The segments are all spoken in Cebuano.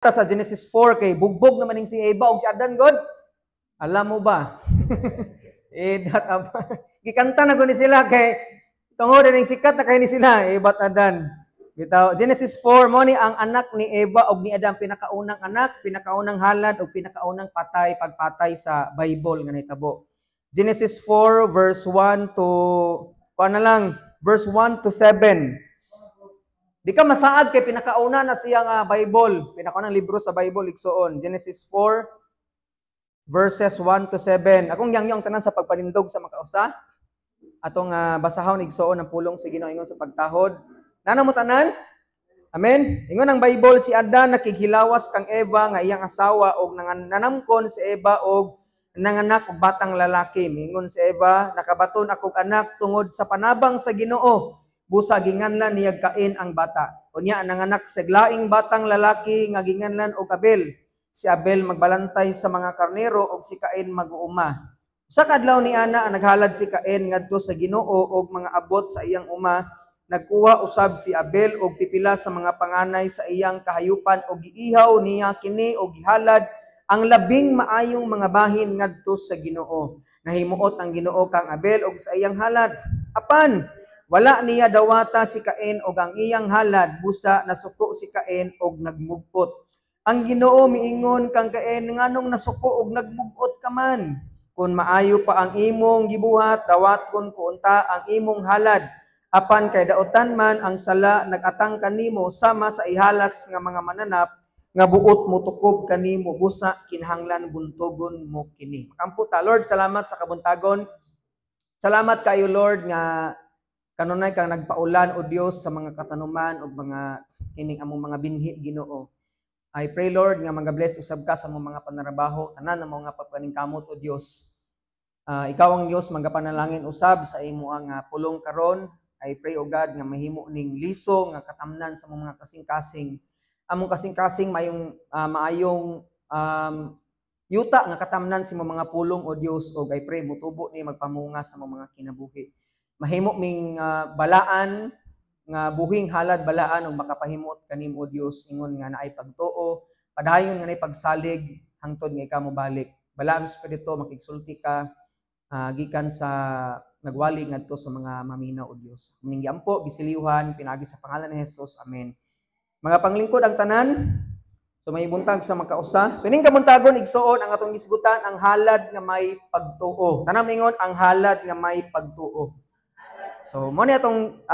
Sa Genesis 4 kay bugbog naman ning si Eva ug si Adan god. Alam mo ba? Eh dat apa. Gikanta na guni sila kay tungod ning sikat na kay ni sila Eva at Adan. Bitaw Genesis 4 mo ni ang anak ni Eva ug ni Adam, pinakaunang anak, pinakaunang halad ug pinakaunang patay pagpatay sa Bible nga nahitabo. Genesis 4 verse 1 to kuan na lang, verse 1 to 7. Di ka masaad kay pinakauna na siya nga Bible, pinakaunang libro sa Bible, igsuon. Genesis 4 verses 1 to 7. Akong yangyo ang tanan sa pagpanindog sa makausa. Atong basahon, igsuon, ang pulong sa Ginoo ingon sa pagtahod. Nana mo tanan? Amen. Ingon ang Bible, si Adan nakighilawas kang Eva nga iyang asawa og nanamkon si Eva og nanganak og batang lalaki. Mingon si Eva, "Nakabaton akong anak tungod sa panabang sa Ginoo." Busa ginganlan niya Cain ang bata. Unya nanganak sa laing batang lalaki nga ginganlan og Abel. Si Abel magbalantay sa mga karnero ug si Cain mag-uuma. Sa kadlaw ni ana naghalad si Cain ngadto sa Ginoo og mga abot sa iyang uma. Nagkuha usab si Abel og pipila sa mga panganay sa iyang kahayupan og giihaw niya kini og gihalad ang labing maayong mga bahin ngadto sa Ginoo. Nahimuot ang Ginoo kang Abel og sa iyang halad. Apan wala niya dawata si Cain og ang iyang halad, busa nasuko si Cain og nagmugpot. Ang Ginoo miingon kang Cain, "Nganong nasuko og nagmugot ka man? Kung maayo pa ang imong gibuhat, dawaton ko unta ang imong halad. Apan kay daotan man ang sala, nagatang kanimo sama sa ihalas nga mga mananap nga buot motukob kanimo, busa kinahanglan buntogon mo kini." Makampo ta. Lord, salamat sa kabuntagon. Salamat kayo, Lord, nga kanunay kang nagpaulan, o Dios, sa mga katanuman ug mga kining among mga binhi, Ginoo. I pray, Lord, nga mga bless usab ka sa among mga panarabaho, tanan ng mga pagpaningkamot, o Dios. Ikaw ang Dios, magapanalangin usab sa imo ang pulong karon. I pray, O God, nga mahimo ning liso nga katamnan sa among mga kasing-kasing. Among kasing-kasing mayong maayong yuta nga katamnan sa imong mga pulong, o Dios, ug I pray mutubo ni magpamunga sa among mga kinabuhi. Mahimo ming balaan nga buhing halad balaan ug makapahimot kanimo, O Dios, ingon nga naay pagtuo, padayon nga naay pagsalig hangtod nga ikaw mobalik. Balaang Espiritu, makigsulti ka gikan sa nagwali ngadto sa mga maminaw, o Dios. Aming giampo, gisiliwhan pinaagi sa pangalan ni Jesus. Amen. Mga panglingkod ang tanan. So may buntag sa makausa. So ining kabuntagon, igsuon, ang atong gisgutan ang halad nga may pagtuo. Tanan ingon, "Ang halad nga may pagtuo." So mo ni atong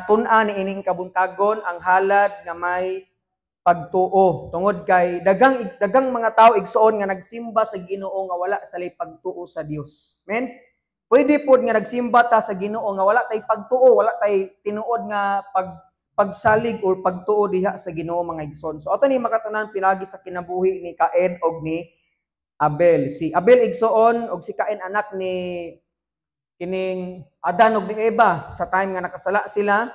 tun-an ni ining kabuntagon, ang halad nga may pagtuo. Tungod kay dagang dagang mga tao, igsuon, nga nagsimba sa Ginoo nga wala sa pagtuo sa Dios. Amen. Pwede pod nga nagsimba ta sa Ginoo nga wala tay pagtuo, wala tay tinuod nga pagsalig or pagtuo diha sa Ginoo, mga igsoon. So ato ni makatunan pinagi sa kinabuhi ni Cain og ni Abel. Si Abel, igsuon, og si Cain anak ni kining Adan ug ni Eva sa time nga nakasala sila,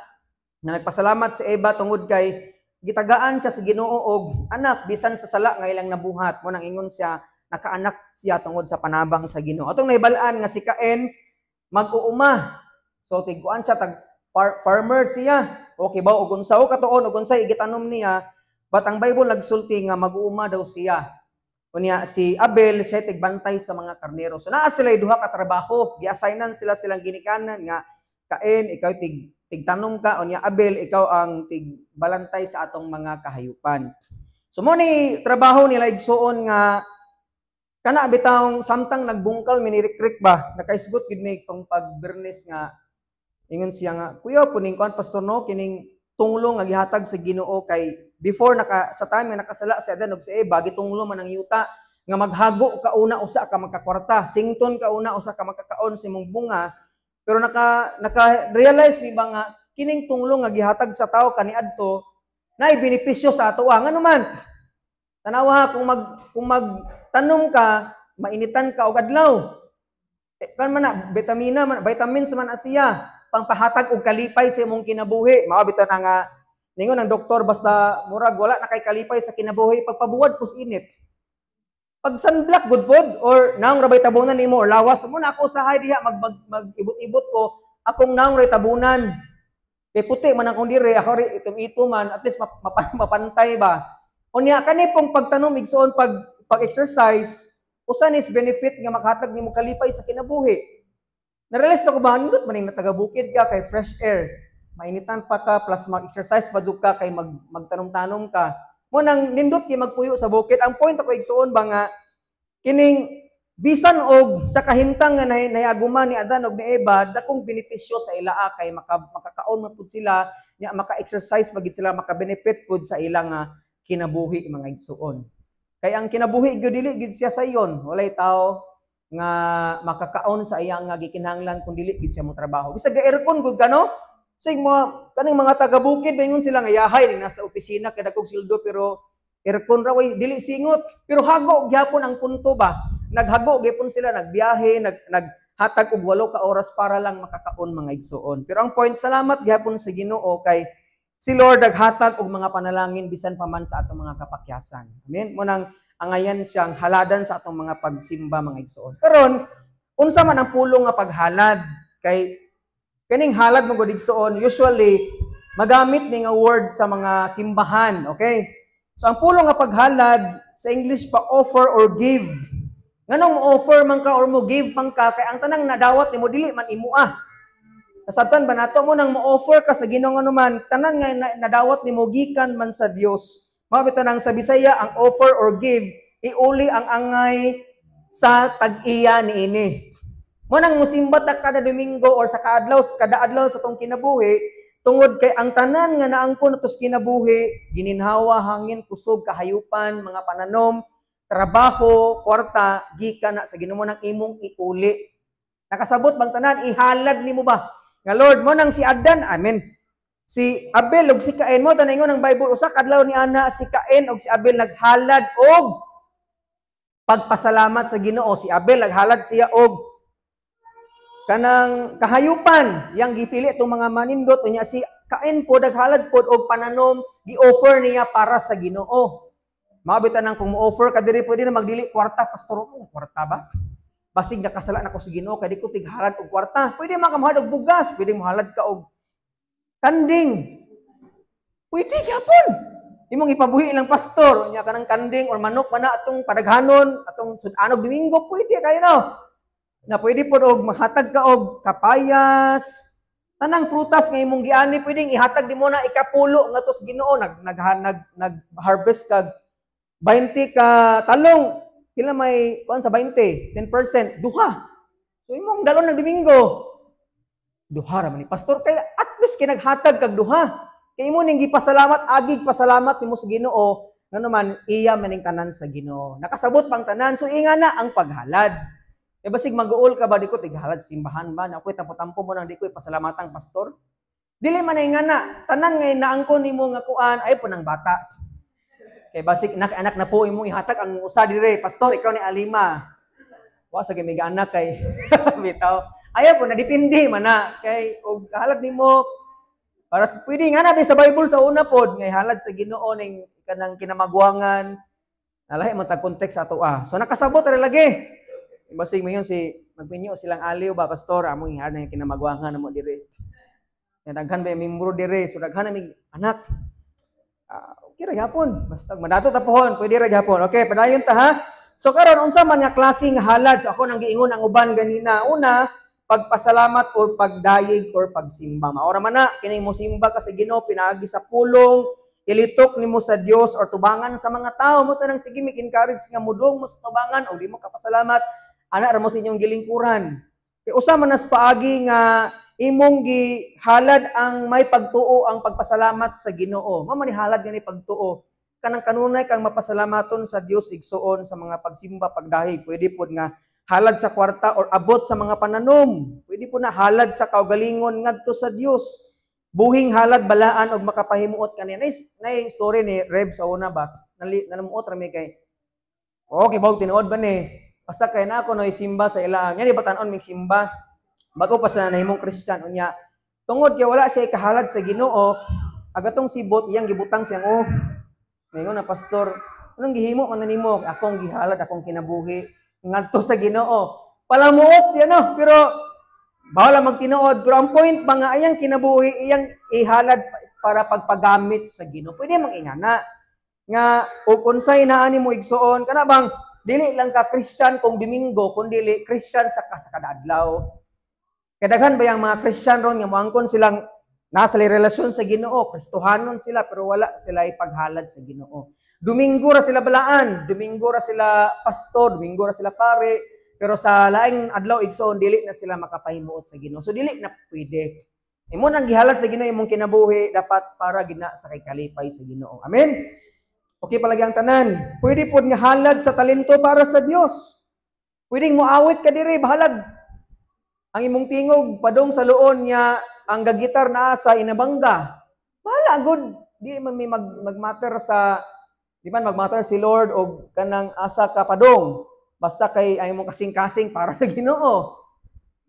nga nagpasalamat si Eva tungod kay gitagaan siya sa Ginoo og anak bisan sa sala nga ilang nabuhat. Mo nang ingon siya, nakaanak siya tungod sa panabang sa Ginoo. Atong nahibal-an nga si Cain mag-uuma. So tigkuan siya, tag farmer siya. Okay ba og unsa o katuon og unsay gitanom niya, but ang Bible nagsulti nga mag-uuma daw siya. Unya si Abel siya tigbantay sa mga karnero. So naa sila duha ka trabaho, gi-assignan sila silang ginikanan nga, "Cain, ikaw tigtanom ka, unya Abel, ikaw ang tigbalantay sa atong mga kahayupan." So mo ni trabaho nila, igsuon, nga kana bitawng samtang nagbungkal minirikrik ba, nakaisgot gid mi tong pagbernes nga ingon siya nga, "Kuya, puning kuan, pastor, no, kining tunglo nga gihatag sa Ginoo kay before naka sa time nga nakasala si Adan ug si Eva, gitunglo man ang yuta nga maghago ka una usa ka magkakwarta, sington ka una usa ka makakaon sa imong bunga." Pero naka realize mi ba nga kining tunglo nga gihatag sa tao kaniadto naay benepisyo sa ato? Ngano man, tanawa, kung magtanom ka, mainitan ka og adlaw, eh, kan man na vitamina man, vitamins man siya, pangpahatag og kalipay sa imong kinabuhi. Mao bitaw na nga ningon ang doktor, basta murag wala na kay kalipay sa kinabuhi, pagpabuwad pus init, pag sunblock good pod or naong rabay tabunan nimo or lawas mo na. Ako sa diha mag, mag ibot-ibot ko akong naong ray tabunan kay puti man akong dire, ako ri itom-ito man, at least mapantay ba. Unya kani pong pagtanom, igsoon, pag exercise, usa ni benefit nga makahatag nimo kalipay sa kinabuhi. Na-realize na ko ba, nindot man ning taga bukid ka kay fresh air. Mainitan pa ka plus mag-exercise pa jud ka kay magtanom-tanom ka. Mo nang nindot kay magpuyo sa bukid. Ang point ako, igsoon ba, nga kining bisan og sa kahimtang nga nahiaguma ni Adan og ni Eva, dakong benepisyo sa ilaa kay makakaon man pud sila nya, maka-exercise pa gid sila, maka-benefit pud sa ilang nga kinabuhi, mga igsoon. Kay ang kinabuhi gyud, dili gid siya sayon. Walay tao nga makakaon sa iyang nga gikinahanglan kung dili gid siya mo trabaho. Bisag ga-aircon gud ka, no? So mga kaning mga taga-bukid, maingon sila nga yahay ni nasa opisina kay dagkog sweldo pero aircon ra way dili singot. Pero hago gyapon ang punto ba? Naghago gyapon sila, nagbiyahe, naghatag og 8 ka oras para lang makakaon, mga igsoon. Pero ang point, salamat gyapon sa Ginoo kay si Lord naghatag og mga panalangin bisan pa man sa atong mga kapakyasan. Amen. Mo nang angayan siyang haladan sa atong mga pagsimba, mga igsoon. Karon, unsa man ang pulong nga paghalad? Kay kaning halad mo gud, igsoon, usually magamit ni nga word sa mga simbahan, okay? So ang pulong nga paghalad, sa English pa, offer or give. Nganong mo offer man ka or mo give man ka? Kay ang tanang nadawat nimo dili man imo ah. Nasabtan ba nato? Mo nang mo-offer ka sa Ginoo, man tanan nga nadawat nimo gikan man sa Dios. Mao nang sa Bisaya ang offer or give, iuli ang angay sa tag-iya niini. Mo nang musimba ta kada Domingo or sa kaadlaw, kada adlaw sa tong kinabuhi, tungod kay ang tanan nga naangkon nato sa kinabuhi, gininhawa, hangin, kusog, kahayupan, mga pananom, trabaho, kwarta, gikan na sa Ginoo nang imong iuli. Nakasabot bang tanan? Ihalad nimo ba? Nga Lord, mo nang si Adan, amen. Si Abel ug si Cain mo tanay ng Bible, usa ka adlaw ni ana si Cain ug si Abel naghalad og pagpasalamat sa Ginoo. Si Abel naghalad siya og kanang kahayupan yang gipili itong mga manindot, unya si Cain po naghalad pod og pananom, gi-offer niya para sa Ginoo. Mao bitaw nang kung mo-offer ka diri, pwede na magdili kwarta, pastor mo, kwarta ba? Basig nakasala na ko sa Ginoo kay di ko tighalad og kwarta. Pwede man ka mohalad og bugas, pwede mohalad ka og kanding. Pwede gyapon. Imong ipabuhi lang, pastor, unya kanang kanding or manok man na atong padaghanon, atong sud-anog Domingo, pwede kayo, no. Na pwede pod og mahatag ka og kapayas, tanang prutas nga imong giani, pwedeng ihatag nimo na ikapulo ngadto sa Ginoo. Nag nag nag, nag harvest kag 20 ka talong, pila may kuan sa 20? 10%, duha. So imong dalon ng Domingo, duha ra man ni pastor, kay at least kinaghatag kag duha. Kay imo ning gipasalamat, agig pasalamat nimo sa Ginoo, ngano man iya maning tanan sa Ginoo. Nakasabot pang tanan? So inga na ang paghalad. E basig mag-uol ka ba, di ko tighalad sa simbahan ba? Na ako'y tampo-tampo mo nang di ko ipasalamatang pastor. Dili man na nga na, tanan ngay naangkon nimo nga kuan ay po ng bata. Kay basig anak anak na po imong ihatag ang usa dire, pastor, ikaw ni alima. Wa sa gimi anak kay bitaw. Ayaw po na, depende man na kay og halad nimo para sa, pwede nga na sa Bible sa una pod ngay halad sa Ginoo ning kanang kinamagwangan. Nalahi man tag context ato ah. So nakasabot ra lagi. Basig mo yun si magpinyo silang aliw ba, pastor, among ihalad ng kinamagwangan namo dire. Kaya daghan ba yung membro dire, so daghan na mig anak. Ah, okay ra gyapon. Basta madato ta pohon, pwede ra gyapon. Okay, padayon ta ha. So karon, unsa man nga klase nga halad? So ako nang giingon ang uban ganina. Una, pagpasalamat or pagdayeg or pagsimba. Maora man na kining mosimba ka sa Ginoo pinaagi sa pulong, ilitok nimo sa Dios or tubangan sa mga tao. Mo tanang sige mig encourage nga mudong mo sa tubangan o di mo kapasalamat, ana ra mo sa inyong gilingkuran. Kay usa man nas paagi nga imong gihalad ang may pagtuo, ang pagpasalamat sa Ginoo. Mao man ni halad nga ni pagtuo. Kanang kanunay kang mapasalamaton sa Dios, igsuon, sa mga pagsimba, pagdahig. Pwede pod nga halad sa kwarta or abot sa mga pananom. Pwede po na halad sa kaugalingon ngadto sa Dios. Buhing halad balaan og makapahimuot kaniya. Nay story ni Reb sa una ba? Nalamuot ra mi kay okay, bawg tinuod ba ni? Basta kay na ako no simba sa ilaan. Yan batan-on mig simba. Bago pa siya nahimong Christian unya. Tungod kay wala siya ikahalad sa Ginoo, agatong sibot iyang gibutang siyang oh. Ngayon na pastor, anong gihimo man nimo? Akong gihalad akong kinabuhi ngadto sa Ginoo. Palamuot siya, no, pero bawal lang magtinuod. Pero ang point ba nga iyang kinabuhi iyang ihalad para pagpagamit sa Ginoo. Pwede mang ingana. Nga ug unsay naa nimo, igsuon, kana bang dili lang ka Christian kung Domingo, kundi Christian sa kada adlaw. Kay daghan ba yung mga Christian ron nga moangkon silang nasa relasyon sa Ginoo, Kristohanon sila, pero wala sila ipaghalad sa Ginoo. Domingo ra sila balaan, Domingo ra sila pastor, Domingo ra sila pare, pero sa laing adlaw, igsoon, dili na sila makapahimuot sa Ginoo. So dili na pwede. Imo nang gihalad sa Ginoo imong kinabuhi, dapat para gina sa kay kalipay sa Ginoo. Amen. Okay palagi ang tanan. Pwede pod nga halad sa talento para sa Dios. Pwedeng moawit ka diri, bahalag ang imong tingog padong sa luon niya, ang gagitar naa sa Inabanga. Bahala gud, di man may magmatter sa di man magmatter si Lord og kanang asa ka padong. Basta kay ay imong kasing-kasing para sa Ginoo.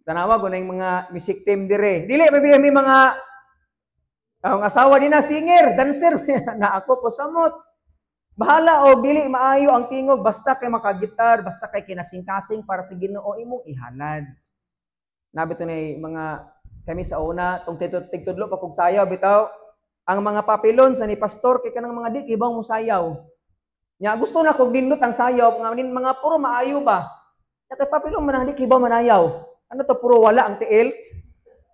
Tanawa ko na yung mga music team dire. Dili may may mga ang asawa din na singer, dancer na ako po samot. Bahala o dili maayo ang tingog, basta kay makagitar, basta kay kinasing-kasing para sa Ginoo, imong ihalad. Nabi to na mga kami sa una, tong tigtudlo pa kog sayaw bitaw, ang mga papilon sa ni pastor kay kanang mga di kibang mo sayaw. Nya gusto na kog nindot ang sayaw nga nin mga puro maayo ba. Nya kay papilon man ang di kibaw manayaw. Ano to, puro wala ang tiil?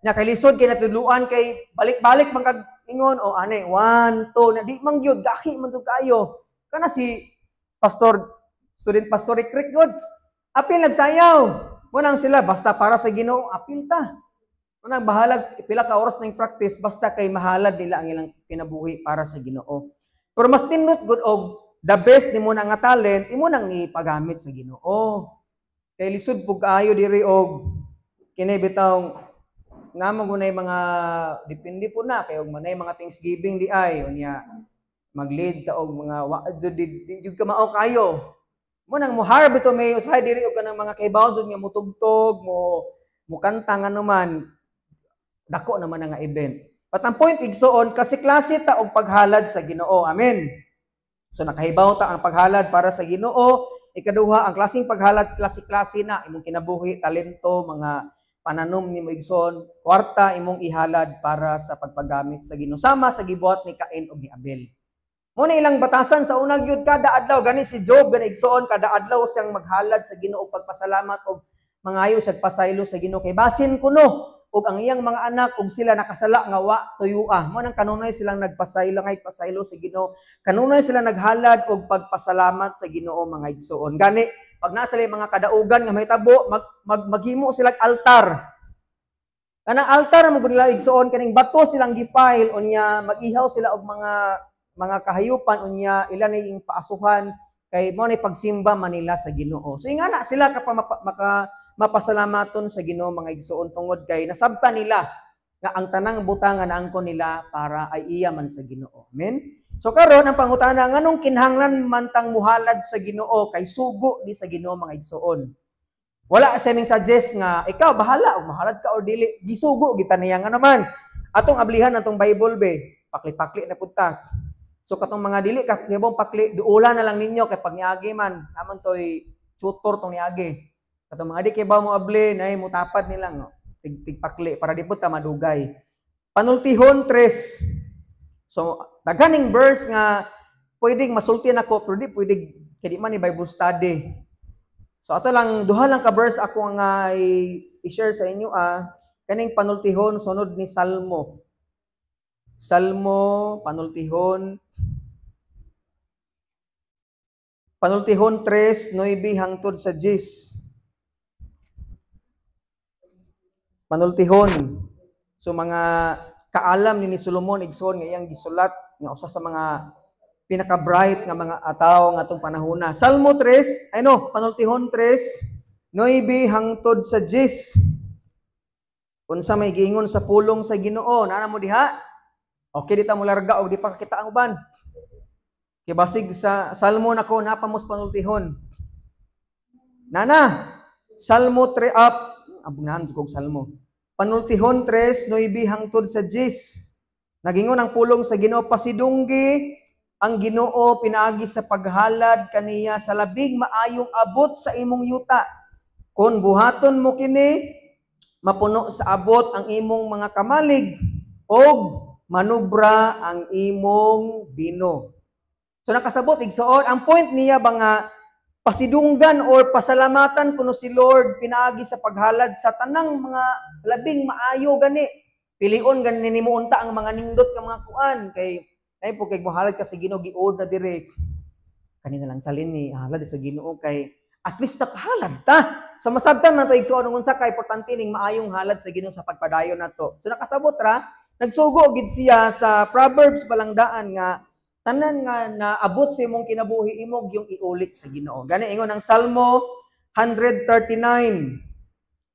Nya kay lisod kay natudluan kay balik-balik man kag ingon o ane 1 2 na di man gyud gaki man jud kayo. Kana si pastor, student pastor Rick god. Apil nagsayaw. Munang sila basta para sa Ginoo apil ta. Munang bahalag pila ka oras ning practice, basta kay mahalad nila ang ilang kinabuhi para sa Ginoo. Pero mas tinut gud og the best nimo na nga talent imo nang ipagamit sa Ginoo. Kay lisod pug kaayo diri og kini bitawng namo gunay mga depende po na kay og manay mga Thanksgiving di ay unya mag-lead ta og mga wa jud di jud ka mao kayo. Mo nang mo hire bitaw may usahay diri og kanang mga kahibaw jud nga motugtog, mo mukanta nga naman dako naman nga event. But ang point, igsoon, kasi klase ta og paghalad sa Ginoo. Amen. So nakahibaw ta ang paghalad para sa Ginoo. Ikaduha, ang klaseng paghalad klase-klase na imong kinabuhi, talento, mga pananom nimo, igsoon, kwarta imong ihalad para sa pagpagamit sa Ginoo. Sama sa gibuhat ni Cain ug ni Abel. Mo na ilang batasan sa unang gyud kada adlaw gani si Job gani, igsoon, kada adlaw siyang maghalad sa Ginoo pagpasalamat og mangayo siya pasaylo sa Ginoo kay basin kuno ug ang iyang mga anak ug sila nakasala nga wa tuyua. Mo nang kanunay silang nagpasaylo ngay pasaylo sa Ginoo. Kanunay sila naghalad og pagpasalamat sa Ginoo, mga igsoon. Gani pag nasa sila mga kadaugan nga mahitabo, maghimo sila altar. Kanang altar mo nila, igsoon, kaning bato silang gi-file, unya mag-ihaw sila og mga kahayupan, unya ila na yung paasuhan kay mo ni pagsimba manila sa Ginoo. So ingana sila ka maka mapasalamaton sa Ginoo, mga igsoon, tungod kay nasabtan nila nga ang tanang butang nga naangkon nila para ay iya man sa Ginoo. Amen. So karon ang pangutana, nganong kinahanglan man tang muhalad sa Ginoo kay sugo di sa Ginoo, mga igsoon? Wala siya ning suggest nga ikaw bahala og mahalad ka or dili, gisugo kita niya nga naman. Atong ablihan atong Bible be, pakli-pakli na pud ta. So katong mga dili ka kibong pakli, duula na lang ninyo kay pag niagi man, naman toy tutor tong niagi. Katong mga di kay ba mo abli, nay mutapad nilang no? Tig pakli para di pud ta madugay. Panultihon 3. So daghaning verse nga pwedeng masulti nako pero di pwede kay di man ni Bible study. So ato lang duha lang ka verse ako nga i-share sa inyo kaning panultihon sunod ni Salmo. Salmo panultihon Panultihon 3:9 hangtod sa 10. Panultihon. So mga kaalam ni Solomon, igsoon, nga iyang gisulat nga usa sa mga pinaka-bright nga mga ataw nga atong panahona. Salmo 3, ay no, Panultihon 3:9 hangtod sa 10. Unsa may giingon sa pulong sa Ginoo, naa mo diha? Okay, di ta mo larga og di pa kita ang uban. Kay basig sa Salmo nako napamos panultihon. Nana, Salmo 3 up, abungan kog Salmo. Panultihon 3:9 hangtod sa 10. Nagingon ang pulong sa Ginoo, pasidunggi ang Ginoo pinaagi sa paghalad kaniya sa labing maayong abot sa imong yuta. Kon buhaton mo kini, mapuno sa abot ang imong mga kamalig og manubra ang imong bino. So nakasabot, igsoon, ang point niya ba nga pasidunggan or pasalamatan kuno si Lord pinaagi sa paghalad sa tanang mga labing maayo gani. Pilion gani nimo unta ang mga nindot nga mga kuan kay ay po kay mohalad ka sa Ginoo, giod na dire. Kanina lang salin ni halad sa Ginoo kay at least nakahalad ta. So masabtan nato, igsoon, unsa ka importante ning maayong halad sa Ginoo sa pagpadayon nato. So nakasabot ra, nagsugo gid siya sa Proverbs balangdaan nga tanan nga naabot sa imong kinabuhi, imong yung iulit sa Ginoo. Gani ingon ang Salmo 139.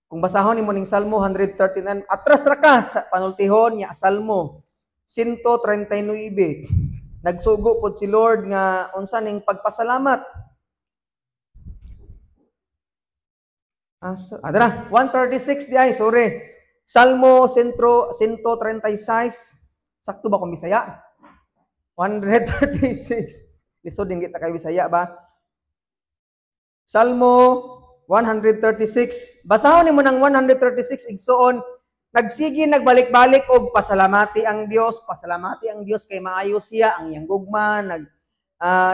Kung basahon nimo ning Salmo 139, atras ra ka sa panultihon nya Salmo 139. Nagsugo pod si Lord nga unsa ning pagpasalamat. Adra, 136 di ay, sorry. Salmo 136. Sakto ba kung Bisaya? 136. Lisod din kita kay Bisaya ba? Salmo 136. Basahon nimo ng 136, igsoon. Nagsige nagbalik-balik og pasalamati ang Dios, pasalamati ang Dios kay maayo siya, ang iyang gugma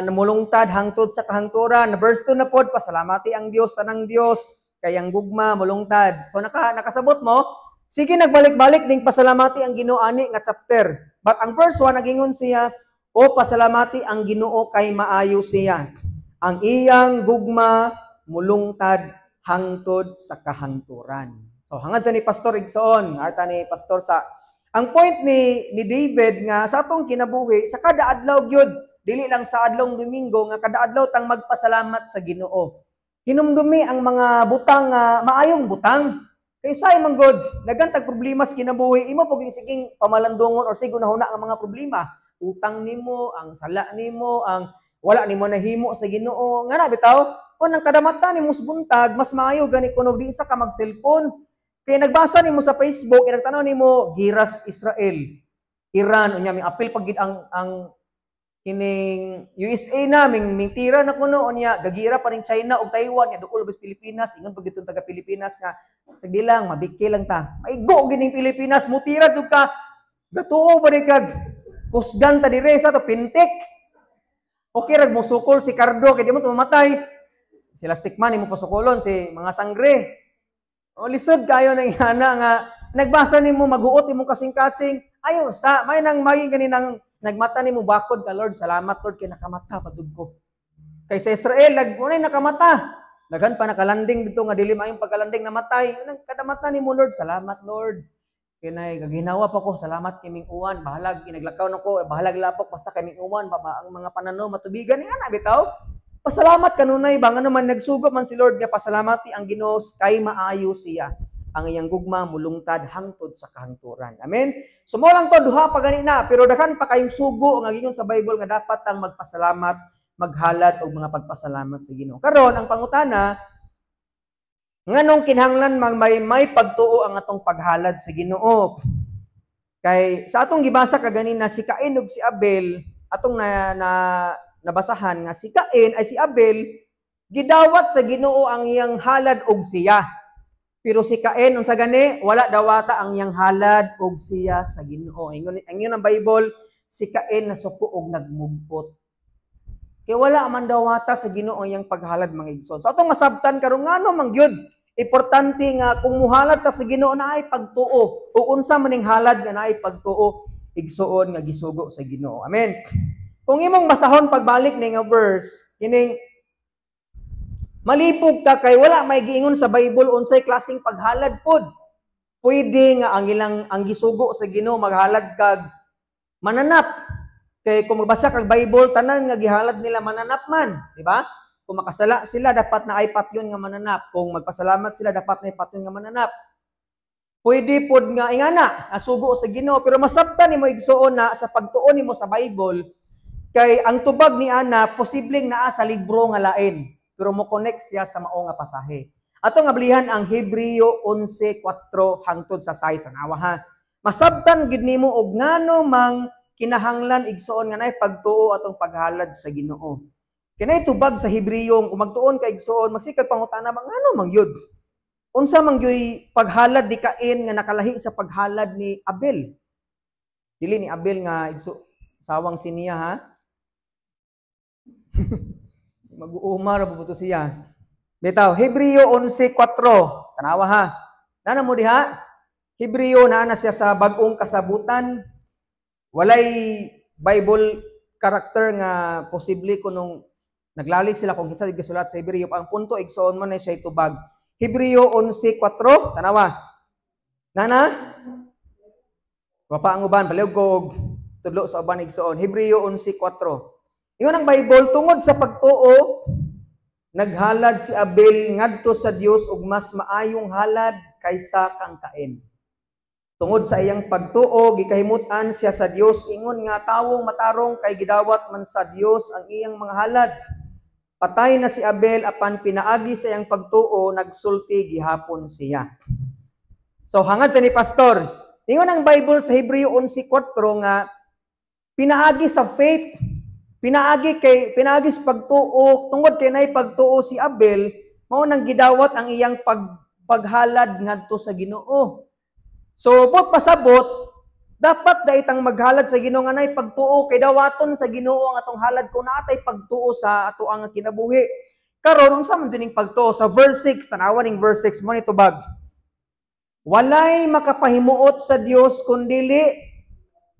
namulungtad hangtod sa kahangturan. Na verse 2 na pod, pasalamati ang Dios, tanang Dios kay ang gugma mulungtad. So nakasabot mo, sige nagbalik-balik ning pasalamati ang Ginoo ani nga chapter. But ang verse 1 nagingon siya, o pasalamati ang Ginoo kay maayo siya. Ang iyang gugma mulungtad hangtod sa kahangturan. So hangad sa ni Pastor igsoon, arta ni Pastor sa ang point ni David nga sa atong kinabuhi sa kada adlaw gyud, dili lang sa adlong Domingo, nga kada adlaw tang magpasalamat sa Ginoo. Hinumdumi ang mga butang maayong butang. Kay say man god, nagantag problema sa kinabuhi, imo pug siging pamalandungon or sigo nahuna ang mga problema. Utang nimo, ang sala nimo, ang wala nimo nahimo sa Ginoo. Nga na bitaw, kon ang kadamata nimo sa buntag, mas maayo gani kunog di isa ka mag-cellphone. Kay nagbasa nimo sa Facebook, kay nagtanaw nimo Giras Israel, Iran, unya may apil pag ang kining USA na ming tira na kuno, unya gagira pa rin China ug Taiwan, nya duol ba Pilipinas, ingon pag ditong taga Pilipinas nga sige lang mabiki lang ta. Maigo gining Pilipinas, mutira jud ka. Gatuo ba di kag kusgan ta dire sa to pintik. Okay rag mosukol si Cardo kay di mo mamatay. Sila stickman nimo pasukolon si mga sangre. O lisod kayo nang ihana nga nagbasa nimo maghuot imong kasing-kasing. Ayo sa may nang maging kaninang nagmata nimo bakod ka, Lord, salamat Lord kay nakamata padug ko. Kay sa Israel nagmunay nakamata. Daghan pa nakalanding dito nga dili maayong pagkalanding, namatay. Nang kadamata nimo, Lord, salamat Lord. Kinay gaginawa pa ko, salamat kay ming uwan, bahalag ginaglakaw nako, bahalag lapok basta kay ming uwan, ang mga panano matubigan ni ana bitaw. Pasalamat kanunay ba ngano man nagsugo man si Lord nga pasalamati ang Ginoo kay maayo siya. Ang iyang gugma mulungtad hangtod sa kahangturan. Amen. So mo lang to duha pa gani na, pero daghan pa kayong sugo nga giingon sa Bible nga dapat tang magpasalamat, maghalad og mga pagpasalamat sa Ginoo. Karon ang pangutana, nganong kinahanglan mang may pagtuo ang atong paghalad sa Ginoo? Kay sa atong gibasa kaganina si Cain ug si Abel, atong na nabasahan nga si Cain ay si Abel gidawat sa Ginoo ang iyang halad og siya. Pero si Cain unsa gani, wala dawata ang iyang halad og siya sa Ginoo. Ingon ang Bible, si Cain nasuko og nagmugpot. Kay wala man dawata sa Ginoo ang iyang paghalad, mga igsoon. So atong masabtan karon ngano man gyud importante nga kung muhalad ta sa Ginoo naay pagtuo, o unsa man ning halad nga naay pagtuo, igsoon, nga gisugo sa Ginoo. Amen. Kung imong basahon pagbalik ni nga verse, kining malipog ka kay wala may giingon sa Bible unsay klaseng paghalad pod. Pwede nga ang ilang ang gisugo sa Ginoo maghalad kag mananap. Kay kung magbasa kag Bible, tanan nga gihalad nila mananap man, di ba? Kung makasala sila dapat na ay patyon nga mananap. Kung magpasalamat sila dapat na ay patyon nga mananap. Pwede pod nga ingana asugo sa Ginoo, pero masabtan nimo, igsuon, na sa pagtuon nimo sa Bible kay ang tubag ni ana posibleng naa sa libro nga lain, pero mo connect siya sa mao nga pasahe. Atong ablihan ang Hebreo 11:4 hangtod sa 6, anawa ha. Masabtan gid nimo og ngano mang kinahanglan, igsuon, nga naay pagtuo atong paghalad sa Ginoo. Kinay tubag sa Hebreo, kung magtuon ka, igsuon, magsikag pangutana ba ngano mang gyud? Unsa man gyud paghalad ni Cain nga nakalahi sa paghalad ni Abel? Dili ni Abel nga igso sawang siniya ha. Mag-uuma ra buto siya. Bitaw, Hebreo 11:4. Tanawa ha. Nana mo diha? Hebreo naa na siya sa Bagong Kasabutan. Walay Bible character nga posible kunong naglali sila kung kinsa gisulat sa Hebreo. Ang punto, igsoon, mo na siya tubag. Hebreo 11:4, tanawa. Nana? Wa pa ang uban, palihog ko og tudlo sa uban, igsoon. Hebreo 11:4. Ingon ang Bible, tungod sa pagtuo, naghalad si Abel ngadto sa Dios og mas maayong halad kaysa kang Cain. Tungod sa iyang pagtuo, gikahimut-an siya sa Dios ingon nga tawong matarong kay gidawat man sa Dios ang iyang mga halad. Patay na si Abel, apan pinaagi sa iyang pagtuo nagsulti gihapon siya. So hangad sa ni pastor, ingon ang Bible sa Hebreo 11:4 nga pinaagi sa faith, pinaagi sa pagtuo, tungod kay nay pagtuo si Abel, mao nang gidawat ang iyang paghalad ngadto sa Ginoo. So buot pasabot, dapat daitang maghalad sa Ginoo nga nay pagtuo kay dawaton sa Ginoo ang atong halad kung naatay pagtuo sa ato ang kinabuhi. Karon, unsa man dining pagtuo sa verse 6? Tanawa ning verse 6 mo ni tubag. Walay makapahimuot sa Dios kun dili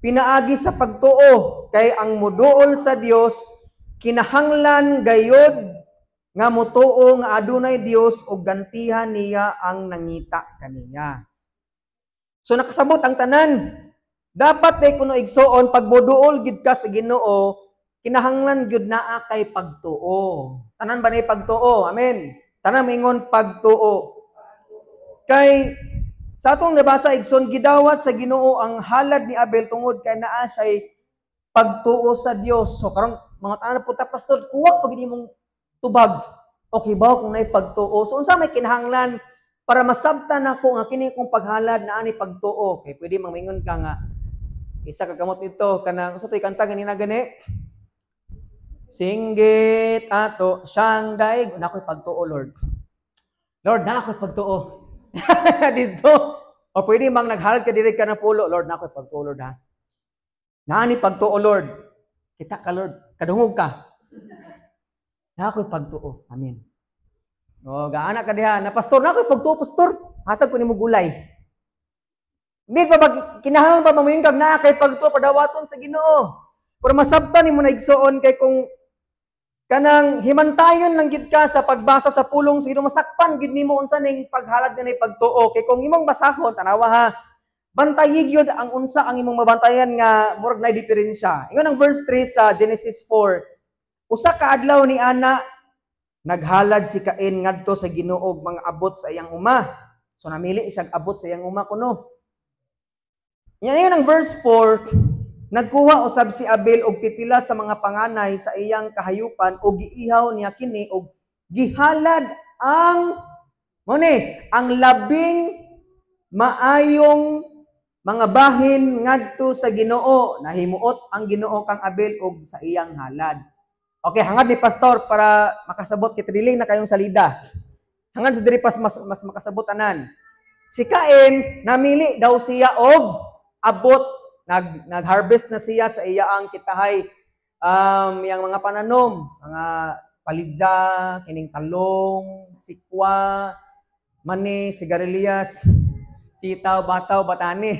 pinaagi sa pagtuo, kay ang muduol sa Dios kinahanglan gayod nga motuo nga adunay Dios ug gantihan niya ang nangita kaniya. So nakasabot ang tanan. Dapat day kuno, igsoon, pag moduol gid ka sa Ginoo, kinahanglan gyud naa kay pagtuo. Tanan ba nay pagtuo? Amen. Tanan maingon, "Pagtuo." Kay sa atong nabasa, igsoon, gidawat sa Ginoo ang halad ni Abel tungod kay naa siya'y pagtuo sa Dios. So karon mga tanan po ta, "Pastor, kuha pag imong tubag." Okay ba kung naay pagtuo? So unsa may kinahanglan para masabtan nako nga kini kong paghalad naa ni pagtuo? Kay pwede mang maingon ka nga isa ka kamot nito kanang usa toy kanta ganina gani. Singgit ato siyang daig, na ako'y pagtuo, Lord. Lord, na ako'y pagtuo. Dito. O pwede mang naghalad ka diri ka ng pulo, "Lord, na ako'y pagtuo, Lord, ha. Naa ni pagtuo, Lord. Kita ka, Lord. Kadungog ka. Na ako'y pagtuo. Amen." O, gaana ka diha. Na, "Pastor, na ako'y pagtuo, pastor. Hatag ko nimo gulay." Hindi pa ba, kinahanglan ba mamuingon kag naa kay pagtuo padawaton sa Ginoo? Pero masabtan nimo na, igsoon, kay kung kanang himantayon lang gid ka sa pagbasa sa pulong sa Ginoo, masakpan gid nimo unsa ning paghalad nga nay pagtuo. Kay kung imong basahon, tanawa ha, bantayi gyud ang unsa ang imong mabantayan nga murag nay diferensya. Ingon ang verse 3 sa Genesis 4, usa ka adlaw ni ana, naghalad si Cain ngadto sa Ginoo og mga abot sa iyang uma. So namili siya abot sa iyang uma kuno. Yan yun ang verse 4, nagkuha usab si Abel og pipila sa mga panganay sa iyang kahayupan og giihaw niya kini og gihalad ang mo ni ang labing maayong mga bahin ngadto sa Ginoo. Nahimuot ang Ginoo kang Abel og sa iyang halad. Okay, hangad ni pastor para makasabot kay triling na kayong salida. Hangad sa diri pas mas makasabot tanan. Si Cain, namili daw siya og abot, nag-harvest na siya sa iyaang kitahay, yang mga pananom, mga palidya, kining talong, sikwa, mani, sigarilyas, sitaw, bataw, batani.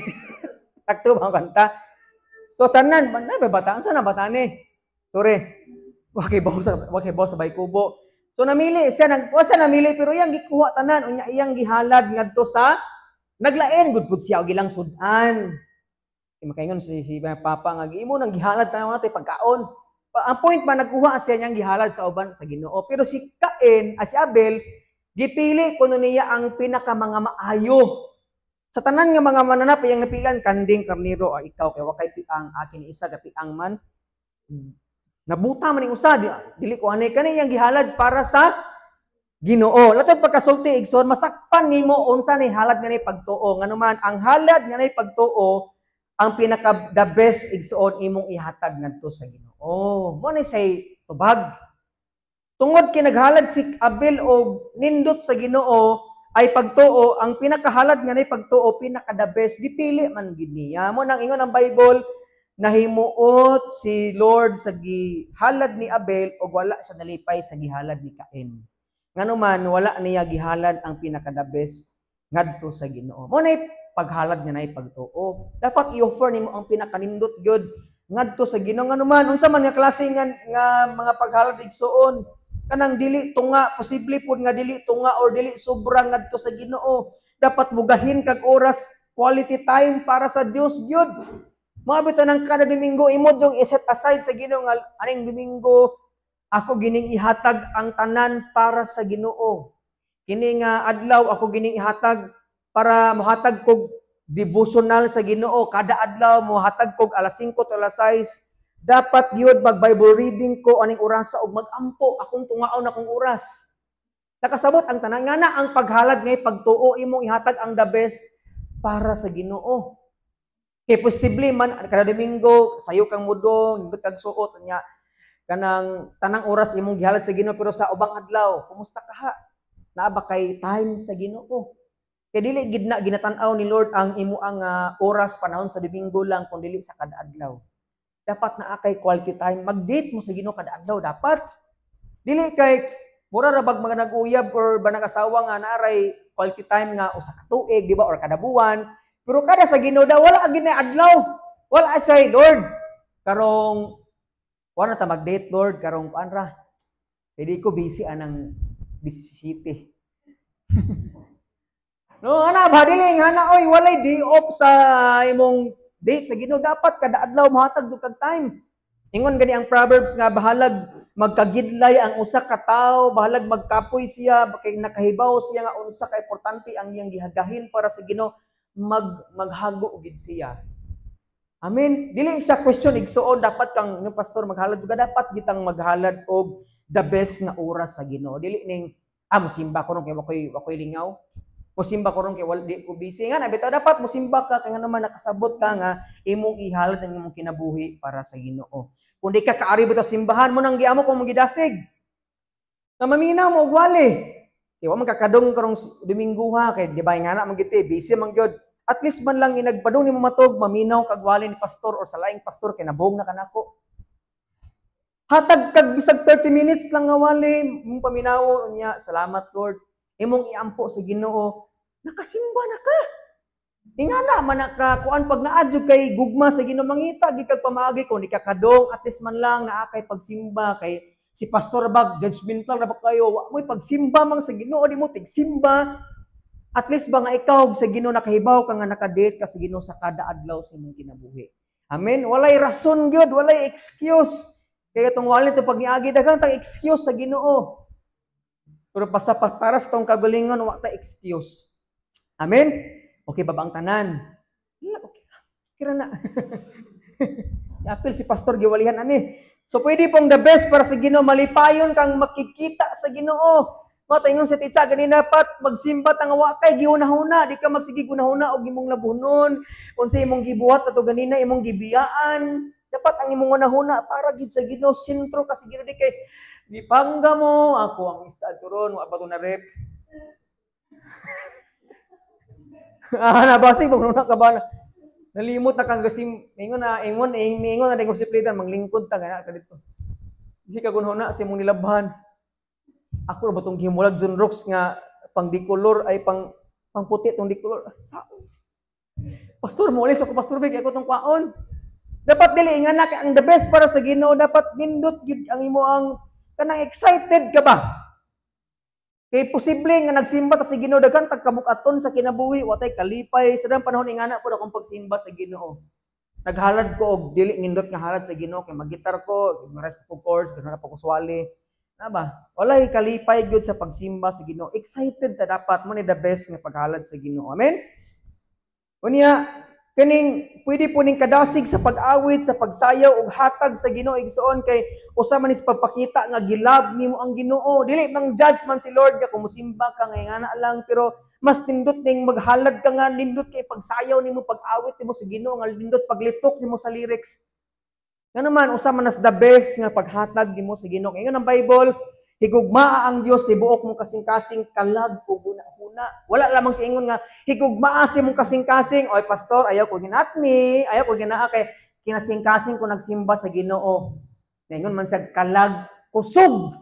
Sakto ba ang kanta? So tanan, na ba bataan sa na batani? Sorry. Wa kay baw sa bay kubo. So namili siya, wa siya namili pero iyang gikuha tanan, unya iyang gihalad ngadto sa naglain gud pud siya og ilang sud-an. Kay makaingon si papa nga giimo nang gihalad tanan natin pagkaon. Ang point ba, nagkuha siya niyang gihalad sa uban sa Ginoo. Pero si Cain, si Abel, gipili kuno niya ang pinaka mga maayo. Sa tanan nga mga mananap iyang napilan, kanding, karniro, ikaw kay wa kay piang, akin isa ka piang man. Nabuta man ning usa, dili ko ani kani iyang gihalad para sa Ginoo. Lato pagkasulti, igsoon, masakpan nimo unsa ni halad nga nay pagtuo. Nganuman ang halad nga nay pagtuo ang pinaka the best, igsoon, imong ihatag ngadto sa Ginoo. Mo ni say tubag. Tungod kay naghalad si Abel og nindot sa Ginoo ay pagtuo, ang pinakahalad nga nay pagtuo, pinaka the best, gipili man gid niya. Mo nang ingon ang Bible, Nahimuot si Lord sa gihalad ni Abel ug wala siya nalipay sa gihalad ni Cain. Ngano man wala niya gihalad ang pinaka the best ngadto sa Ginoo. Mo nay paghalad nga nay pagtuo. Dapat i-offer nimo ang pinakanindot gyud ngadto sa Ginoo, ngano man unsa man nga klase nga mga paghalad, igsuon, kanang dili tunga, posible pud nga dili tunga or dili sobra ngadto sa Ginoo. Dapat mugahin kag oras, quality time para sa Dios gyud. Moabot ng kada Domingo, imo jung i-set aside sa Ginoo nga aning Domingo ako gining ihatag ang tanan para sa Ginoo. Kini nga adlaw ako gining ihatag para mohatag kog devotional sa Ginoo. Kada adlaw mohatag kog alas 5 to alas 6. Dapat gyud mag Bible reading ko aning orasa ug magampo akong tungaon akong oras. Nakasabot ang tanan nga na ang paghalad ngay pagtuo, imong ihatag ang the best para sa Ginoo. Kay posible man kada Domingo sayo kang mudong, nindot kag suot, nya kanang tanang oras imong gihalad sa Ginoo, pero sa ubang adlaw kumusta ka ha? Naa ba kay time sa Ginoo? Kay dili gid na ginatan-aw ni Lord ang imo ang oras panahon sa Domingo lang kun dili sa kada adlaw. Dapat naa kay quality time, mag-date mo sa Ginoo kada adlaw dapat. Dili kay mura ra bag mga nag-uyab or ba nag-asawa nga naaray quality time nga usa ka tuig, di ba, or kada buwan. Pero kada sa Ginoo daw wala gid na adlaw. Wala say Lord. Karong wala ta mag-date, Lord, karong kuan ra. Hindi ko busy anang busy city. No, ana ba, dili nga na oy, walay day off sa imong date sa Ginoo, dapat kada adlaw mohatag jud kag time. Ingon gani ang Proverbs nga bahalag magkagidlay ang usa ka tawo, bahalag magkapoy siya kay nakahibaw siya nga unsa ka importante ang iyang gihagahin para sa Ginoo, maghago gid siya. Amen. Dili siya question, igsuon, dapat kang yung pastor maghalad ka, dapat gitang maghalad og the best nga oras sa Ginoo. Dili ning mosimba ko ron kay wakoy lingaw. Mosimba ko ron kay wala di ko busy nga na bitaw, dapat mosimba ka kay ngano man nakasabot ka nga imong ihalad ang imong kinabuhi para sa Ginoo. Kung di ka kaari bitaw simbahan mo nang giamo kung gidasig. Na maminaw mo og wali. Kay wa man kakadong karong Domingo ha, kay di ba nga na man giti busy man gyud. At least man lang inagpadung nimo matog, maminaw kag wali ni pastor or sa laing pastor kay nabuhong na kanako. Hatag kag bisag 30 minutes lang nga wali mong paminaw unya, salamat Lord. Imong iampo sa Ginoo, nakasimba na ka. Ingana man naka kuan pag naadyo kay gugma sa Ginoo, mangita gid kag pamaagi kung di ka kadong, at least man lang naa kay pagsimba, kay si pastor bag judgmental ra ba kayo, wa mo'y pagsimba man sa Ginoo, di mo tigsimba. At least ba nga ikaw sa Ginoo nakahibaw ka nga nakadate ka sa Ginoo sa kada adlaw sa imong kinabuhi. Amen. Walay rason gyud, walay excuse. Kaya itong wali to pag niagi daghang tang excuse sa Ginoo. Pero basta para sa tong kagalingon wa ta excuse. Amen. Okay ba ba ang tanan? Okay. Kira na. Apil si pastor giwalihan ani. So pwede pong the best para sa Ginoo, malipayon kang makikita sa Ginoo. Mao ingon si Titsa ganina, dapat magsimba ta nga wa kay gihuna-huna, di ka magsige gunahuna og imong labunon, unsa imong gibuhat ato ganina, imong gibiyaan. Dapat ang imong hunahuna para gid sa Ginoo, sentro ka sa Ginoo, di kay gipangga mo ako ang isda turon wa pa to na rep. Nabasig pag nuna ka ba nalimot na kang gasim ingon na ingon ingon na ding siplitan manglingkod ta gana ka dito. Di ka gunhuna sa imong nilabhan. Ako ra ba tong gimulag John Rocks nga pang dikolor ay pang pangputi tong dikolor. Pastor mo ulit ako, Pastor Big, ako tong kwaon. Dapat dili nga na ang the best para sa Ginoo, dapat nindot gyud ang imo ang kanang excited ka ba? Kay posible nga nagsimba ta sa Ginoo daghan tag kabukaton sa kinabuhi, watay kalipay sa dang panahon ingana pud akong pagsimba sa Ginoo. Naghalad ko og dili nindot nga halad sa Ginoo kay magitar ko, mares ko course, ganun na pa ko swali. Na ba? Walay kalipay gyud sa pagsimba sa Ginoo. Excited ta dapat mo ni the best nga paghalad sa Ginoo. Amen. Unya kaning pwede po ning kadasig sa pag-awit, sa pagsayaw ug hatag sa Ginoo, igsoon, kay usa man is pagpakita nga gilab nimo ang Ginoo. Dili mang judge man si Lord nga kung mosimba ka nga ingana lang, pero mas nindot ning maghalad ka nga nindot kay pagsayaw nimo, pag-awit nimo sa Ginoo nga nindot paglitok nimo sa lyrics. Nga naman usa man as the best nga paghatag nimo sa Ginoo. Ingon ang Bible, higugmaa ang Dios tibuok mong kasing-kasing, kalag ug hunahuna. Wala lamang si ingon nga higugmaa si mong kasing-kasing. Oy pastor, ayaw ko ginatmi, ayaw ko ginaa kay Kinasingkasing ko nagsimba sa Ginoo. Ningon man siya kalag, kusog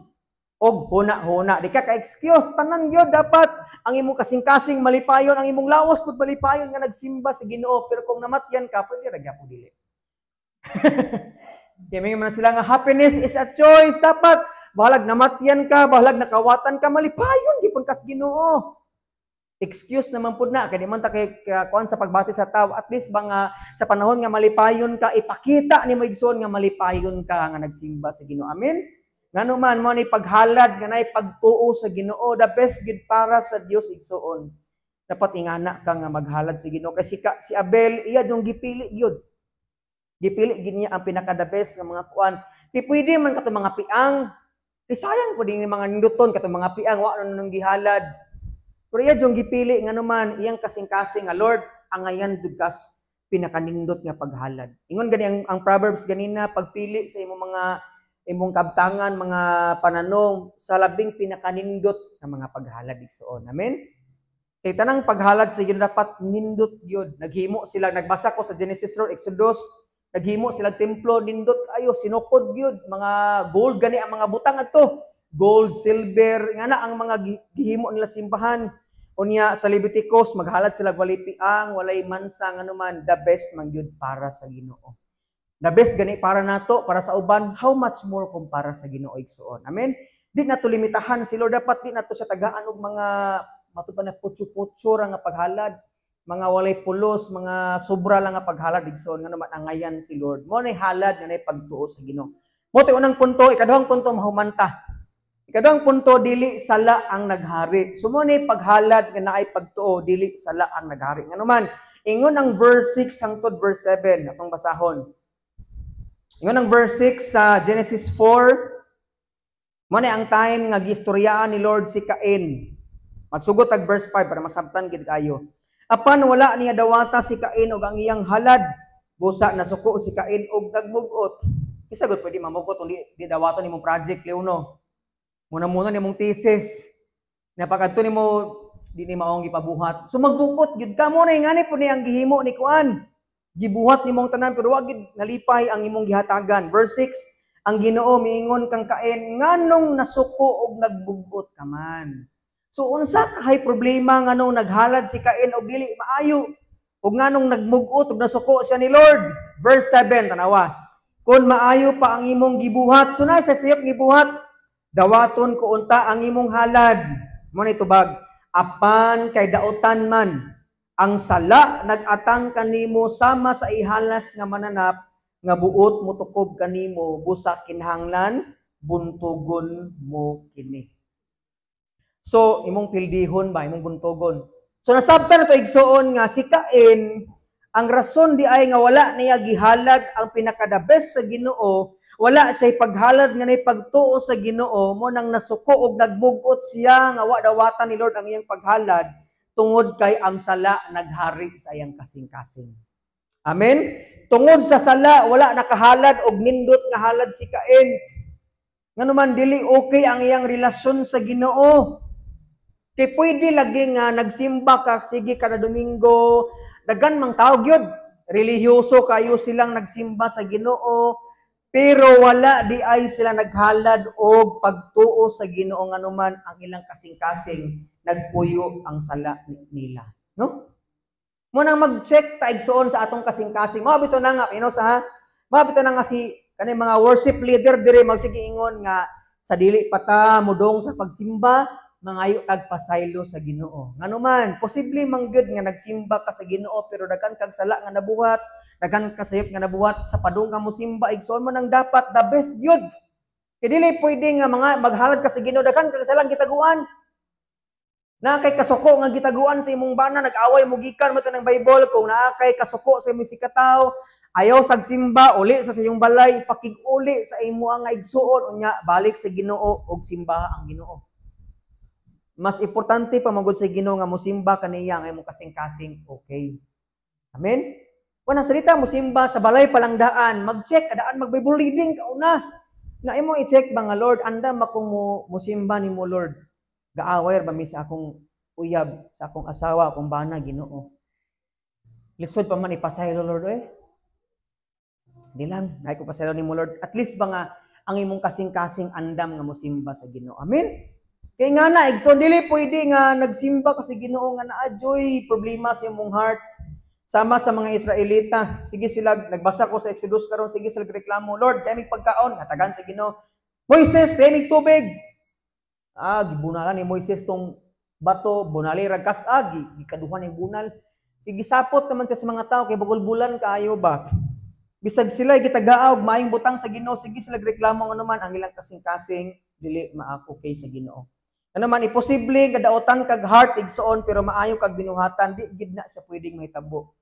og huna-huna. Di ka ka-excuse, tanan gyud dapat ang imong kasing-kasing malipayon, ang imong lawas pud malipayon nga nagsimba sa Ginoo, pero kung namatyan ka, pwede ra gyapon dili. Kaya may man sila nga happiness is a choice. Dapat bahalag namatyan ka, bahalag nakawatan ka, malipayon gipon kas Ginoo. Excuse naman pud na kay di man ta kay kuan sa pagbati sa tao, at least ba nga sa panahon nga malipayon ka, ipakita nimo, igsoon, nga malipayon ka nga nagsimba sa Ginoo. Amen. Ngano man, mo ni paghalad nga nay pagtuo sa Ginoo, the best gid para sa Dios, igsoon. Dapat ingana ka nga maghalad sa Ginoo kay si Abel, iya yung gipili gyud. Gipili gid niya ang pinaka the best nga mga kuan. Ti pwede man kato mga piang. Ti sayang pud ni mga ninduton kato mga piang, wa nang gihalad. Pero iya yung gipili, ngano man iyang kasing-kasing nga, "Lord, angayan dugas pinakanindot nga paghalad." Ingon gani ang Proverbs ganina, pagpili sa imong mga imong kabtangan, mga pananom sa labing pinakanindot nga mga paghalad, igsoon. Amen. Kay tanang paghalad sa Ginoo dapat nindot gyud. Naghimo sila, nagbasa ko sa Genesis ro Exodus, naghimo sila templo, nindot kayo, sinukod gyud, mga gold gani ang mga butang adto. Gold, silver, nga na ang mga gihimo nila simbahan. Unya sa Leviticus, maghalad sila walay piang, walay mansa, ngano man the best man gyud para sa Ginoo. The best gani para nato, para sa uban, how much more kung para sa Ginoo, igsoon. Amen. Di nato limitahan si Lord, dapat di nato siya tagaan og mga matud pa na putyo-putyo ra nga paghalad, mga walay pulos, mga sobra lang nga paghalad, igsoon, ngano man angayan si Lord. Mo nay halad nga nay pagtuo sa Ginoo. Mo ti unang punto. Ikaduhang punto, mahumanta. Ikaduhang punto, dili sala ang naghari. So mo ni paghalad nga naay pagtuo, dili sala ang naghari. Ngano man, ingon ang verse 6 hangtod verse 7, atong basahon. Ingon ang verse 6 sa Genesis 4, mo ni ang time nga giistoryaan ni Lord si Cain. Magsugot ag verse 5 para masabtan gid kayo. Apan wala niya dawata si Cain og ang iyang halad. Busa nasuko si Cain og nagmugot. Kinsa gud pwede mamugot kung di dawaton nimong project, Leono? Muna-muna nimong thesis. Napakadto nimo di ni maong gipabuhat. So magbukot gyud ka mo na ngani po ni ang gihimo ni kuan. Gibuhat nimong tanan pero wa gid nalipay ang imong gihatagan. Verse 6, ang Ginoo miingon kang Cain, "Nganong nasuko og nagbugot ka man?" So unsa kahay problema nganong naghalad si Cain og dili maayo? Ug nganong nagmugot og nasuko siya ni Lord? Verse 7, tanawa. "Kung maayo pa ang imong gibuhat," so na sa siyap gibuhat, "dawaton ko unta ang imong halad." Mo ni tubag, "Apan kay dautan man ang sala, nag-atang kanimo sama sa ihalas nga mananap nga buot motukob kanimo, busa kinahanglan buntugon mo kini." So imong pildihon ba, imong buntugon. So nasabtan na to, igsoon, nga si Cain, ang rason di ay nga wala niya gihalad ang pinaka the best sa Ginoo, wala siya paghalad nga nay pagtuo sa Ginoo, mo nang nasuko og nagmugot siya nga wa dawatan ni Lord ang iyang paghalad tungod kay ang sala naghari sa iyang kasing-kasing. Amen. Tungod sa sala, wala nakahalad og nindot nga halad si Cain. Ngano man, dili okay ang iyang relasyon sa Ginoo. Kay pwede lagi nga nagsimba ka, sige, kada Domingo, daghan mang tao gyud, relihiyoso kayo silang nagsimba sa Ginoo, pero wala di ay sila naghalad og pagtuo sa Ginoo, nganuman ang ilang kasing-kasing nagpuyo ang sala nila, no? Mo nang mag-check ta, igsoon, sa atong kasing-kasing. Mao bito na nga ino sa ha. Mao bito na nga si kani mga worship leader dire magsige ingon nga sa dili pa ta mudong sa pagsimba, mangayo tag pasaylo sa Ginoo. Ngano man, posible man gyud nga nagsimba ka sa Ginoo pero daghan kag sala nga nabuhat, daghan ka sayop nga nabuhat sa padung ka mo simba, igsoon, mo nang dapat the best gyud. Kay dili pwede nga mga maghalad ka sa Ginoo, daghan kag salang gitaguan. Naa kay kasuko nga gitaguan sa imong bana, nag-away mo gikan mo ng Bible, kung naa kay kasuko sa imong sikataw, ayaw sag simba, uli sa iyong balay, pakig-uli sa imo nga igsuon, unya balik sa Ginoo og simba ang Ginoo. Mas importante pa magud sa Ginoo nga mosimba kaniya nga imong kasing-kasing okay. Amen. Wala salita mosimba sa balay palang daan, mag-check ka daan, mag-Bible reading ka una. Na imo i-check ba nga, "Lord, andam akong mo mosimba nimo, Lord. Gaaway ba mi sa akong uyab, sa akong asawa, akong bana, Ginoo? Lisod pa man ipasaylo, Lord, eh." Di lang, ay ko pasaylo nimo, Lord. At least ba nga ang imong kasing-kasing andam nga mosimba sa Ginoo. Amen. Kay nga na igsoon, dili pwede nga nagsimba ka sa Ginoo nga naa joy problema sa imong heart. Sama sa mga Israelita, sige sila, nagbasa ko sa Exodus karon, sige sila reklamo, "Lord, kay pagkaon," hatagan sa Ginoo. "Moises, kay tubig." Ah, gibunalan ni Moises tong bato, bunali ra kas-ag, gikaduhan ni bunal. Gigisapot naman siya sa mga tao kay bagulbulan kaayo ba. Bisag sila gitagaa og maayong butang sa Ginoo, sige sila reklamo, nga naman ang ilang kasing-kasing dili ma-okay sa Ginoo. Ano man, imposible nga daotan kag heart, igsoon, pero maayo kag binuhatan, di gid na siya pwedeng mahitabo.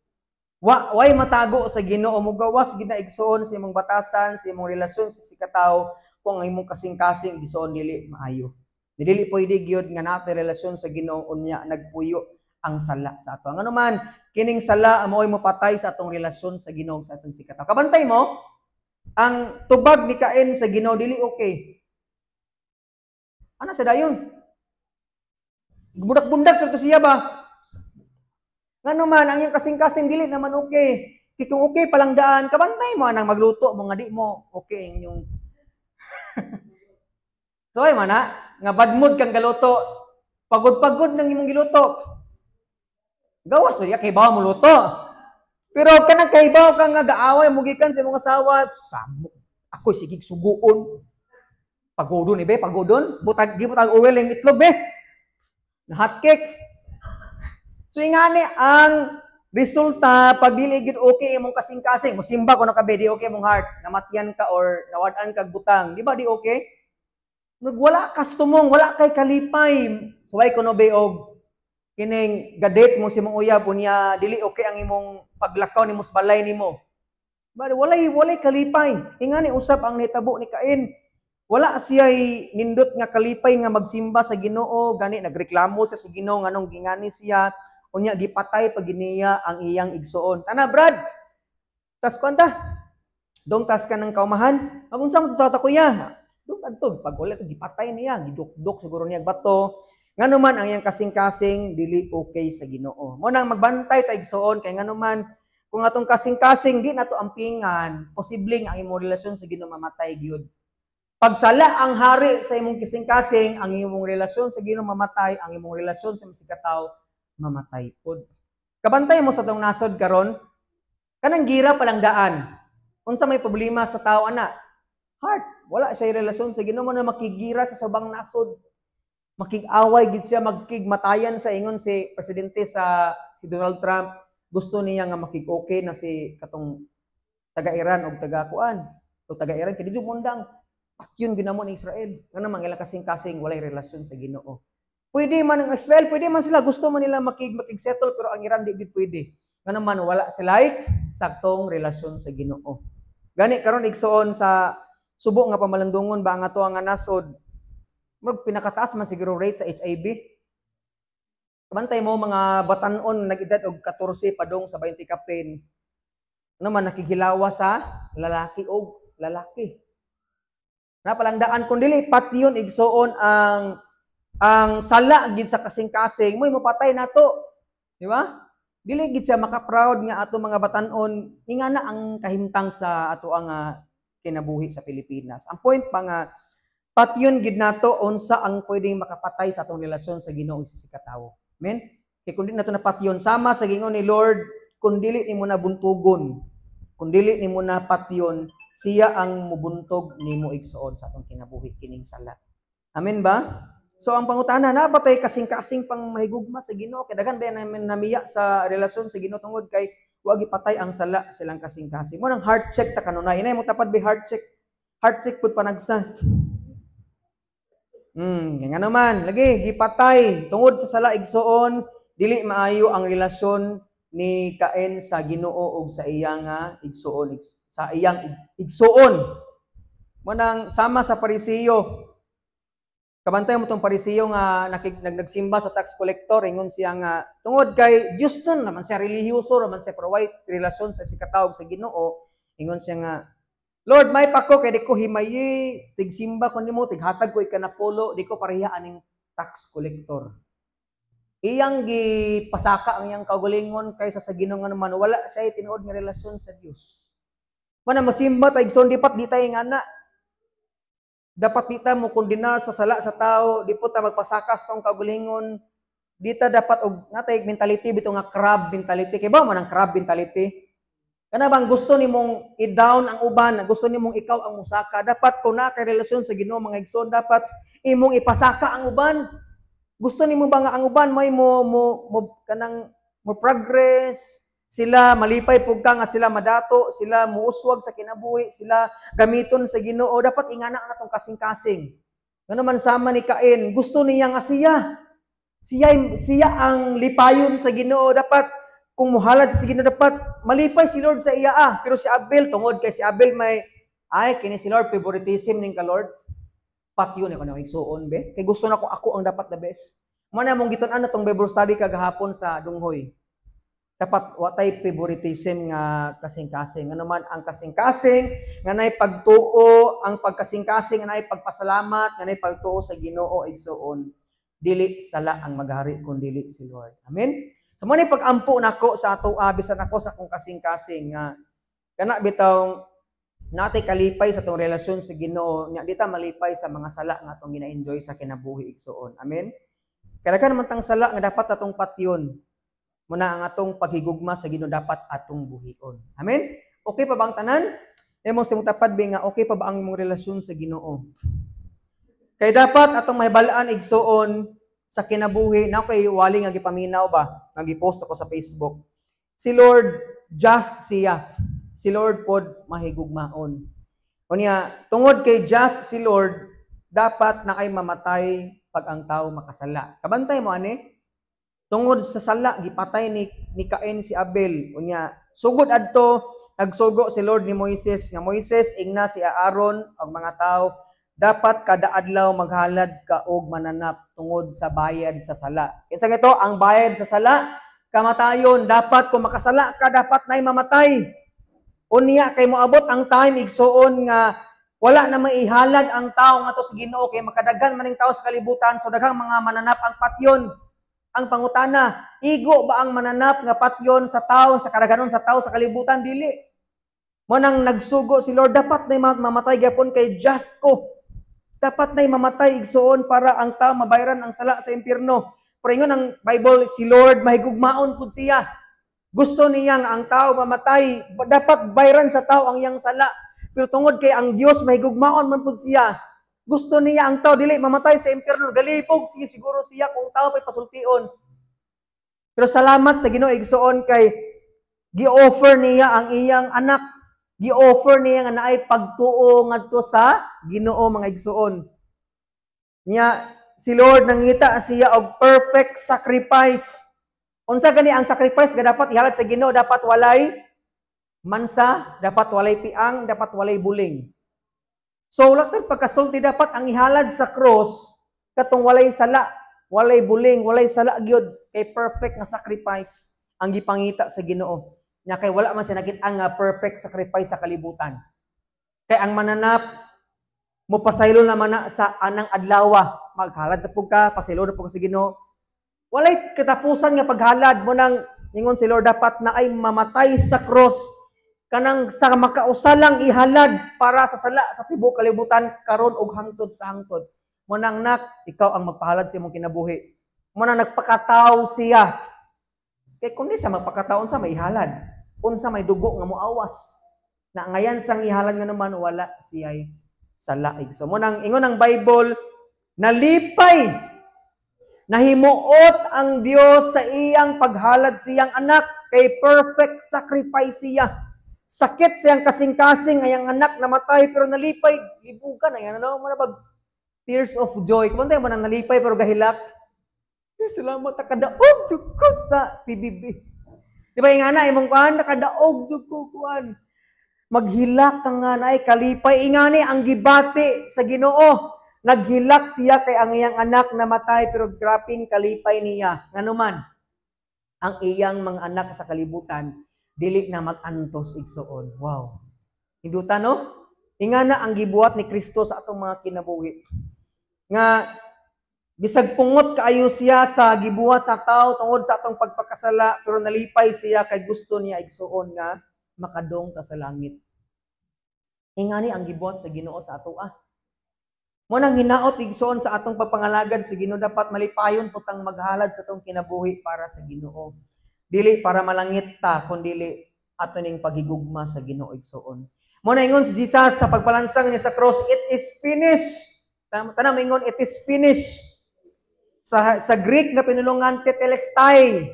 Wa way matago sa Ginoo, mugawas gid na, igsoon, sa imong batasan, sa imong relasyon sa sikatawo kung ang imong kasing-kasing, igsoon, dili maayo. Dili pwede gyud nga natay relasyon sa Ginoo unya nagpuyo ang sala sa ato. Ang ano man, kining sala mao'y mopatay sa atong relasyon sa Ginoo, sa atong sikatawo. Kabantay mo, ang tubag ni Cain sa Ginoo dili okay. Ana sa dayon? Bundak-bundak sa to siya ba? Ngano man ang iyang kasing-kasing dili naman okay. Kay kung okay palang daan, kabantay mo anang magluto mo nga di mo okay ang inyong. So ay man na, nga bad mood kang galuto, pagod-pagod nang imong giluto. Gawas ya kay bawo mo luto. Pero kanang kahibaw ka nga gaaway mo gikan sa imong asawa, samok. Ako sige suguon. Pagodon ibe, pagodon. Butag gibutag oil ang itlog be. Na hot cake. So ingani ang resulta pag dili gid okay imong kasing-kasing, musimba ko na ka be, di okay imong heart, namatyan ka or nawad-an kag butang, di ba di okay? Wala kastumong, wala kay kalipay. Suway ko no be og kining gadate mo si mong uyab unya dili okay ang imong paglakaw nimo sa balay nimo. Bali walay kalipay. Ingani usab ang nahitabo ni Cain. Wala siya nindot nga kalipay nga magsimba sa Ginoo, gani nagreklamo siya sa Ginoo nganong gingani siya, unya gipatay pag giniya ang iyang igsuon. Tana Brad. Tas kwanta. Dong tas ka ng kaumahan. Magunsa mo ta, kuya? Dong adto pag ulit gipatay niya, gidukdok siguro niya bato. Ngano man ang iyang kasing-kasing dili okay sa Ginoo. Mo nang magbantay ta, igsuon, kay ngano man kung atong kasing-kasing di nato ampingan, posibleng ang imong relasyon sa Ginoo mamatay gyud. Pagsala ang hari sa imong kasing-kasing, ang imong relasyon sa Ginoo mamatay, ang imong relasyon sa masikataw mamatay pod. Kabantay mo sa tong nasod karon, kanang gira palang daan. Unsa may problema sa tao ana? Heart. Wala siya relasyon sa Ginoo mo na makigira sa ubang nasod. Makig-away gid siya, magkigmatayan sa ingon si presidente sa si Donald Trump, gusto niya nga makig-okay na si katong taga-Iran og taga-kuan o taga-Iran kay di mundang patyon ginamo ni Israel. Ngano man ilang kasing-kasing walay relasyon sa Ginoo. Pwede man ang Israel, pwede man sila, gusto man nila makig-settle, pero ang Iran di gid pwede. Ngano man wala sila saktong relasyon sa Ginoo. Gani karon, igsuon, sa subo nga pamalandungon ba ang ato nga nasod, murag pinakataas man siguro rate sa HIV. Kabantay mo mga batanon nag-edad og 14 padong sa 20 kapin. Ano man nakighilawa sa lalaki og lalaki. Na palangdaan kung dili patyon, igsuon, ang sala gid sa kasing-kasing mo'y mopatay nato. Di ba? Dili gid siya maka-proud nga ato mga batanon ingana ang kahimtang sa ato ang kinabuhi sa Pilipinas. Ang point pa nga patyon gid nato unsa ang pwedeng makapatay sa atong relasyon sa Ginoo sa sikatawo. Amen? Kay kung di nato napatyon, sama sa gingon ni Lord, kung dili nimo na buntugon, kung dili nimo na patyon, siya ang mubuntog nimo, igsuon, sa atong kinabuhi kining sala. Amen ba? So ang pangutana na ba tay kasing-kasing pang mahigugma sa Ginoo? Kay daghan ba namin namiya sa relasyon sa Ginoo tungod kay wa gipatay ang sala silang kasing-kasing. Mo nang heart check ta kanunay. Inay mo tapad ba heart check? Heart check pud panagsa. Nga naman, lagi gipatay tungod sa sala, igsuon, dili maayo ang relasyon ni Cain sa Ginoo ug sa iyang igsuon, sa iyang igsuon. Mo nang sama sa Parisiyo. Kabantay mo tong Parisiyo nga nagsimba sa tax collector, ingon siya nga tungod kay Diyos nun naman siya, relihiyoso naman siya, pero way relasyon sa sikatawag sa Ginoo, ingon siya nga, "Lord, may pa ko kay di ko himayi, tigsimba ko nimo, tighatag ko ikanapulo, di ko pareha aning tax collector." Iyang gipasaka ang iyang kaugalingon kaysa sa Ginoo nga naman wala siya tinuod nga relasyon sa Dios. Mana masimba ta, igsoon, dapat di tayo ngana. Dapat di ta mo kondena sa sala sa tao, di po ta magpasakas tong kaugalingon. Di ta dapat og natay mentality bitaw nga crab mentality. Kay ba man ang crab mentality? Kana bang gusto nimong i-down ang uban, gusto nimong ikaw ang musaka? Dapat kung naa kay relasyon sa Ginoo, mga igsoon, dapat imong ipasaka ang uban. Gusto nimo ba nga ang uban may mo kanang mo progress, sila malipay pug ka nga sila madato, sila muuswag sa kinabuhi, sila gamiton sa Ginoo? Dapat ingana ang atong kasing-kasing. Ngano man sama ni Cain, gusto niya nga siya. Siya siya ang lipayon sa Ginoo. Dapat kung muhalad sa Ginoo, dapat malipay si Lord sa iya ah. Pero si Abel, tungod kay si Abel may, ay, kini si Lord, favoritism ning ka Lord. Patyon ako na igsuon be. Kay gusto na ko ako ang dapat the best. Mo na mong gitun-an na tong Bible study kagahapon sa Dunghoy. Dapat watay favoritism nga kasing-kasing. Ano man ang kasing-kasing, nga nay pagtuo, ang pagkasing-kasing, nga nay pagpasalamat, nga nay pagtuo sa Ginoo, igsuon. Dili sala ang maghari kun dili si Lord. Amen. So mo ni pag-ampo nako sa ato, bisan ako sa akong kasing-kasing nga kana bitaw natay kalipay sa atong relasyon sa Ginoo nya di ta malipay sa mga sala nga atong gina-enjoy sa kinabuhi, igsuon. Amen. Kaya naman tang sala nga dapat atong patyon. Muna ang atong paghigugma sa Ginoo dapat atong buhion. Amen. Okay pa ba ang tanan? Imo sa imong tapad be nga okay pa ba ang imong relasyon sa Ginoo? Kay dapat atong mahibalaan, igsuon, sa kinabuhi na kay wali nga gipaminaw ba, nga gipost ako sa Facebook. Si Lord, just siya. Si Lord pod mahigugmaon. Unya, tungod kay just si Lord, dapat na kay mamatay pag ang tao makasala. Kabantay mo ani? Tungod sa sala, gipatay ni Cain si Abel. Unya, sugod adto, nagsugo si Lord ni Moises nga, "Moises, ingna si Aaron og mga tao, dapat kada adlaw maghalad ka og mananap tungod sa bayad sa sala." Kinsa gito ang bayad sa sala? Kamatayon. Dapat kung makasala ka, dapat na'y mamatay. Unya kay moabot ang time, igsuon, nga wala na maihalad ang tao ngadto sa Ginoo kay makadaghan man ning tao sa kalibutan, so daghang mga mananap ang patyon. Ang pangutana, igo ba ang mananap nga patyon sa tao sa kadaghanon sa tao sa kalibutan? Dili. Mo nang nagsugo si Lord, dapat na mamatay gyapon kay just ko. Dapat na mamatay, igsuon, para ang tao mabayran ang sala sa impyerno. Pero ingon ang Bible, si Lord mahigugmaon pud siya. Gusto niya nga ang tao mamatay, dapat bayran sa tao ang iyang sala. Pero tungod kay ang Dios mahigugmaon man pud siya, gusto niya ang tao dili mamatay sa impyerno. Galipog siya siguro siya kung tao pa'y pasultion. Pero salamat sa Ginoo, igsuon, kay gi-offer niya ang iyang anak. Gi-offer niya nga naay pagtuo ngadto sa Ginoo, mga igsuon. Nya si Lord nangita siya og perfect sacrifice. Unsa gani ang sacrifice nga dapat ihalad sa Ginoo? Dapat walay mansa, dapat walay piang, dapat walay buling. So wala pagkasulti, dapat ang ihalad sa cross katong walay sala, walay buling, walay sala gyud kay perfect nga sacrifice ang gipangita sa Ginoo. Nya kay wala man siya nakita nga perfect sacrifice sa kalibutan. Kay ang mananap mo pasaylo naman na sa anang adlawa. Maghalad na pud ka, pasaylo na pud ka sa Ginoo. Walay katapusan nga paghalad mo nang ingon si Lord, dapat na ay mamatay sa cross kanang sa makausalang ihalad para sa sala sa tibuok kalibutan karon og hangtod sa hangtod. Mo nang nak, ikaw ang magpahalad sa imong kinabuhi. Mo nang nagpakataw siya. Kay kun di siya magpakataon sa may ihalad, unsa may dugo nga moawas? Na ngayan sang ihalad nga naman wala siya'y salaig. So mo nang ingon ang Bible, nalipay, nahimuot ang Dios sa iyang paghalad siyang anak kay perfect sacrifice siya. Sakit siyang kasing-kasing ayang anak namatay pero nalipay, libugan ay ano mo na bag tears of joy. Kumantay mo nang nalipay pero gahilak. Salamat, nakadaog jud ko sa PBB. Di ba nga na imong kuan, nakadaog jud ko kuan. Maghilak ka nga naay kalipay, ingani ang gibati sa Ginoo. Naghilak siya kay ang iyang anak namatay pero graping kalipay niya. Nganuman ang iyang mga anak sa kalibutan dili na mag-antos, igsuon. Wow. Hinduta, no? Ingana ang gibuhat ni Kristo sa atong mga kinabuhi. Nga bisag pungot kaayo siya sa gibuhat sa tao tungod sa atong pagpakasala, pero nalipay siya kay gusto niya, igsuon, nga makadong ta sa langit. Ingani ang gibuhat sa Ginoo sa ato ah. Mo nang hinaot, igsoon, sa atong pagpangalagad sa Ginoo, dapat malipayon pud tang maghalad sa atong kinabuhi para sa Ginoo. Dili para malangit ta, kundili ato ning paghigugma sa Ginoo, igsoon. Mo na ingon si Jesus sa pagpalansang niya sa cross, "It is finished." Tanang ingon, "It is finished." Sa Greek nga pinulungan, tetelestai.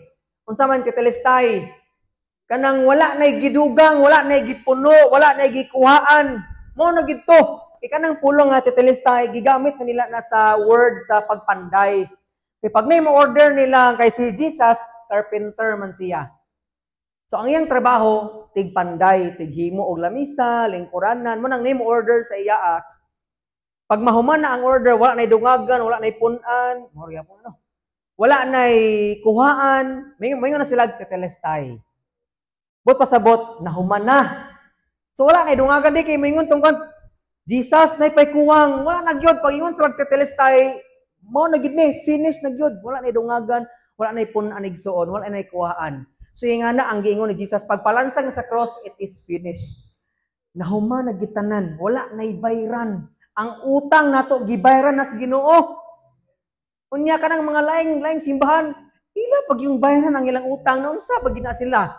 Unsa man tetelestai? Kanang wala nay gidugang, wala nay gipuno, wala nay gikuhaan. Mo na gidto. Kay kanang pulong nga tetelestai, gigamit na nila na sa word sa pagpanday. Kay pag nay mo order nila, kay si Jesus, carpenter man siya. So ang iyang trabaho, tigpanday, tighimo og lamisa, lingkuranan, mo nang name order sa iya ah. Pag mahuman na ang order, wala nay dungagan, wala nay pun-an, mao po ano. Wala nay kuhaan, may na sila tetelestai. Bot pasabot, nahuman na. So wala nay dungagan, di kay moingon tong kan Jesus nay pay kuwang, wala na gyud. Pag ingon sa tetelestai, mo na gid ni, finish na gyud, wala nay dungagan, wala nay pun-an, igsuon, wala nay kuhaan. So yung nga na ang giingon ni Jesus pagpalansang sa cross, "It is finished." Nahuman na gitanan, wala nay bayran. Ang utang nato gibayran na sa Ginoo. Unya kanang mga laing laing simbahan, ila pag yung bayran ang ilang utang na unsa pag gina sila.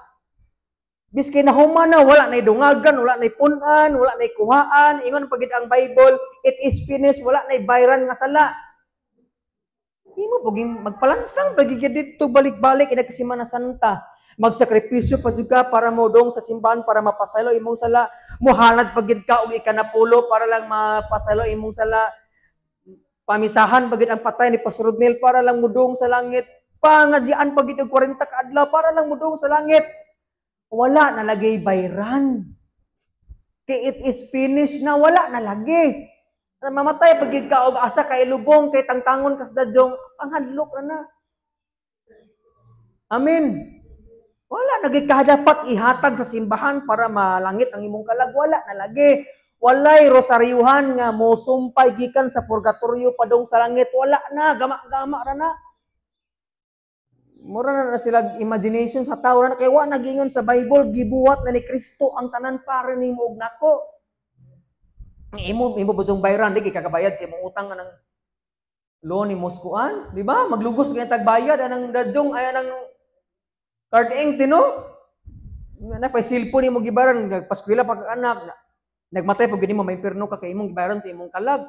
Biski nahuman na, wala nay dungagan, wala nay pun-an, wala nay kuhaan, ingon pagid ang Bible, "It is finished," wala nay bayran nga sala. Imo puging magpalansang pagigid dito balik-balik ina Semana Santa. Magsakripisyo pa jud ka para modong sa simbahan para mapasaylo imong sala. Muhalad pa gid ka og ikanapulo para lang mapasaylo imong sala. Pamisahan pa gid ang patay ni Pastor Rodnel para lang mudong sa langit. Pangadyian pa gid og 40 ka adlaw para lang mudong sa langit. Wala na lagi bayran. Kay it is finished na, wala na lagi. Mamatay pag gid ka og asa ka ilubong kay tangtangon kas dadyong panghadlok ra na. Amen. Wala na gid ka dapat ihatag sa simbahan para malangit ang imong kalag. Wala na lagi. Walay rosaryuhan nga mosumpay gikan sa purgatorio padung sa langit. Wala na, gama-gama ra na. Mura na na sila imagination sa tao na kay wa nagingon sa Bible, gibuhat na ni Kristo ang tanan para nimo ug nako. Imo imo bujong bayran, di kay kakabayad sa imong utang anang loan ni Moscoan, di ba? Maglugos kay tagbayad anang dadyong ay anang card ink tino. Na pay cellphone nimo gibaran, nagpaskwela pa kag anak, nagmatay pag gini mo, may impierno ka kay imong gibaran to imong kalag.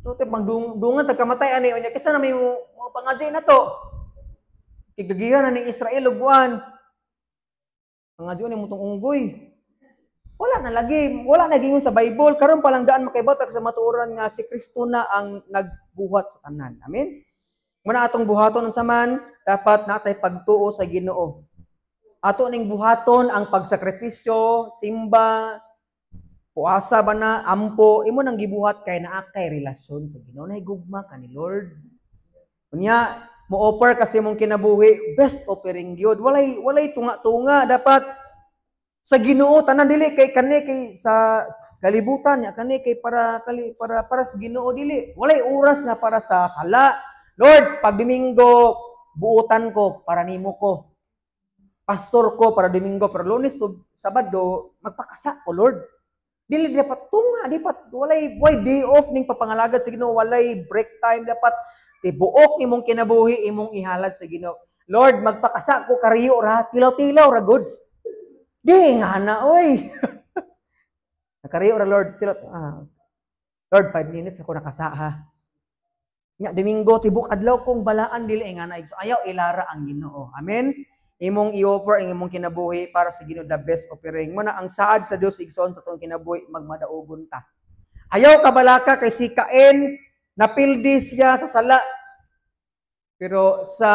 So te pang dungan tag kamatay ani unya kaysa na may mo pangadjay na to. Kigagihan na ning Israel ug buwan. Pangadyo ni mo tong unggoy. Wala na lagi, wala na gingon sa Bible. Karon pa lang daan makibot sa matuoran nga si Kristo na ang nagbuhat sa tanan. Amen. Muna atong buhaton unsa man, dapat natay pagtuo sa Ginoo. Ato ning buhaton ang pagsakripisyo, simba, puasa ba na, ampo, imo nang gibuhat kay naa kay relasyon sa Ginoo, nay gugma ka ni Lord. Unya, mo-offer kasi mong kinabuhi, best offering gyud. Walay tunga-tunga, dapat sa Ginoo tanan, dili kay kani kay sa kalibutan ya kani kay para kali para para sa Ginoo dili. Walay oras na para sa sala. Lord, pag Domingo buotan ko para nimo ko. Pastor ko para Domingo, pero Lunes to Sabado magpakasa ko, Lord. Dili dapat tunga, dapat walay way day off ning papangalagad sa Ginoo, walay break time, dapat tibuok imong kinabuhi imong ihalad sa Ginoo. Lord, magpakasa ko kariyo ra, tilaw-tilaw ra good. Di nga na oy. Nakariyo ra Lord, tilaw, Lord, 5 minutes ako nakasa ha. Nya Domingo tibok adlaw kong balaan, dili nga na. So ayaw ilara ang Ginoo. Amen. Imong i-offer ang imong kinabuhi para sa Ginoo, the best offering. Mo na ang saad sa Dios, igsoon, sa atong kinabuhi, magmadaugon ta. Ayaw kabalaka kay si Cain napildi siya sa sala. Pero sa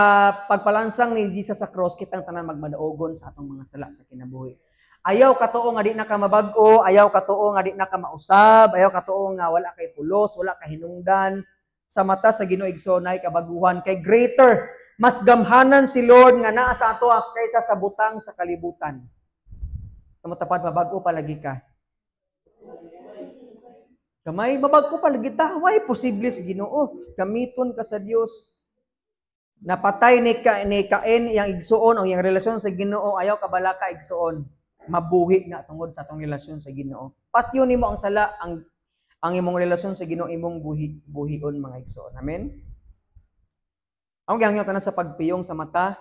pagpalansang ni Jesus sa cross, kitang tanan magmadaugon sa atong mga sala sa kinabuhi. Ayaw katuo nga di na ka mabag-o, ayaw katuo nga di na ka mausab, ayaw katuo nga wala kay pulos, wala kay hinungdan. Sa mata sa Ginoo, igsoon, nay kabaguhan kay greater, mas gamhanan si Lord nga naa sa ato kaysa sa butang sa kalibutan. Tumutapad, mabag-o palagi ka. Gamay, mabag-o palagi ta. Way posible sa Ginoo. Gamiton ka sa Dios. Napatay ni Cain yang igsuon o yang relasyon sa Ginoo, ayaw kabalaka, igsuon. Mabuhi na tungod sa atong relasyon sa Ginoo. Patyon nimo ang sala, ang imong relasyon sa Ginoo imong buhion, mga igsoon. Amen. Ang gihangyo tanan sa pagpiyong sa mata.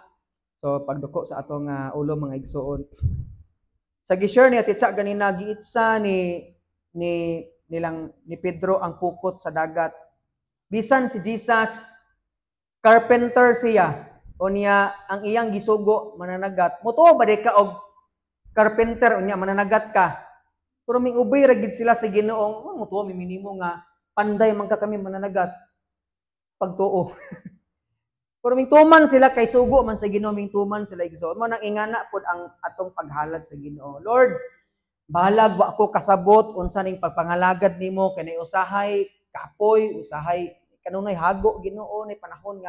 So pagduko sa atong ulo, mga igsoon. Sa gi-share ni Ate Cha ganina, giitsa ni ni nilang ni Pedro ang pukot sa dagat. Bisan si Jesus, carpenter siya o niya ang iyang gisugo mananagat. Mutuo ba di ka og carpenter unya mananagat ka? Pero ming ubay ra gid sila sa Ginoo. Oh, mutuo mi minimo nga panday man ka kami mananagat pagtuo. Pero ming tuman sila kay sugo man sa Ginoo, ming tuman sila, igsoon. Mo nang ingana pod ang atong paghalad sa Ginoo. Lord, bahalag wa ko kasabot unsa ning pagpangalagad nimo kay usahay kapoy, usahay kanunay hago, Ginoo, ni panahon nga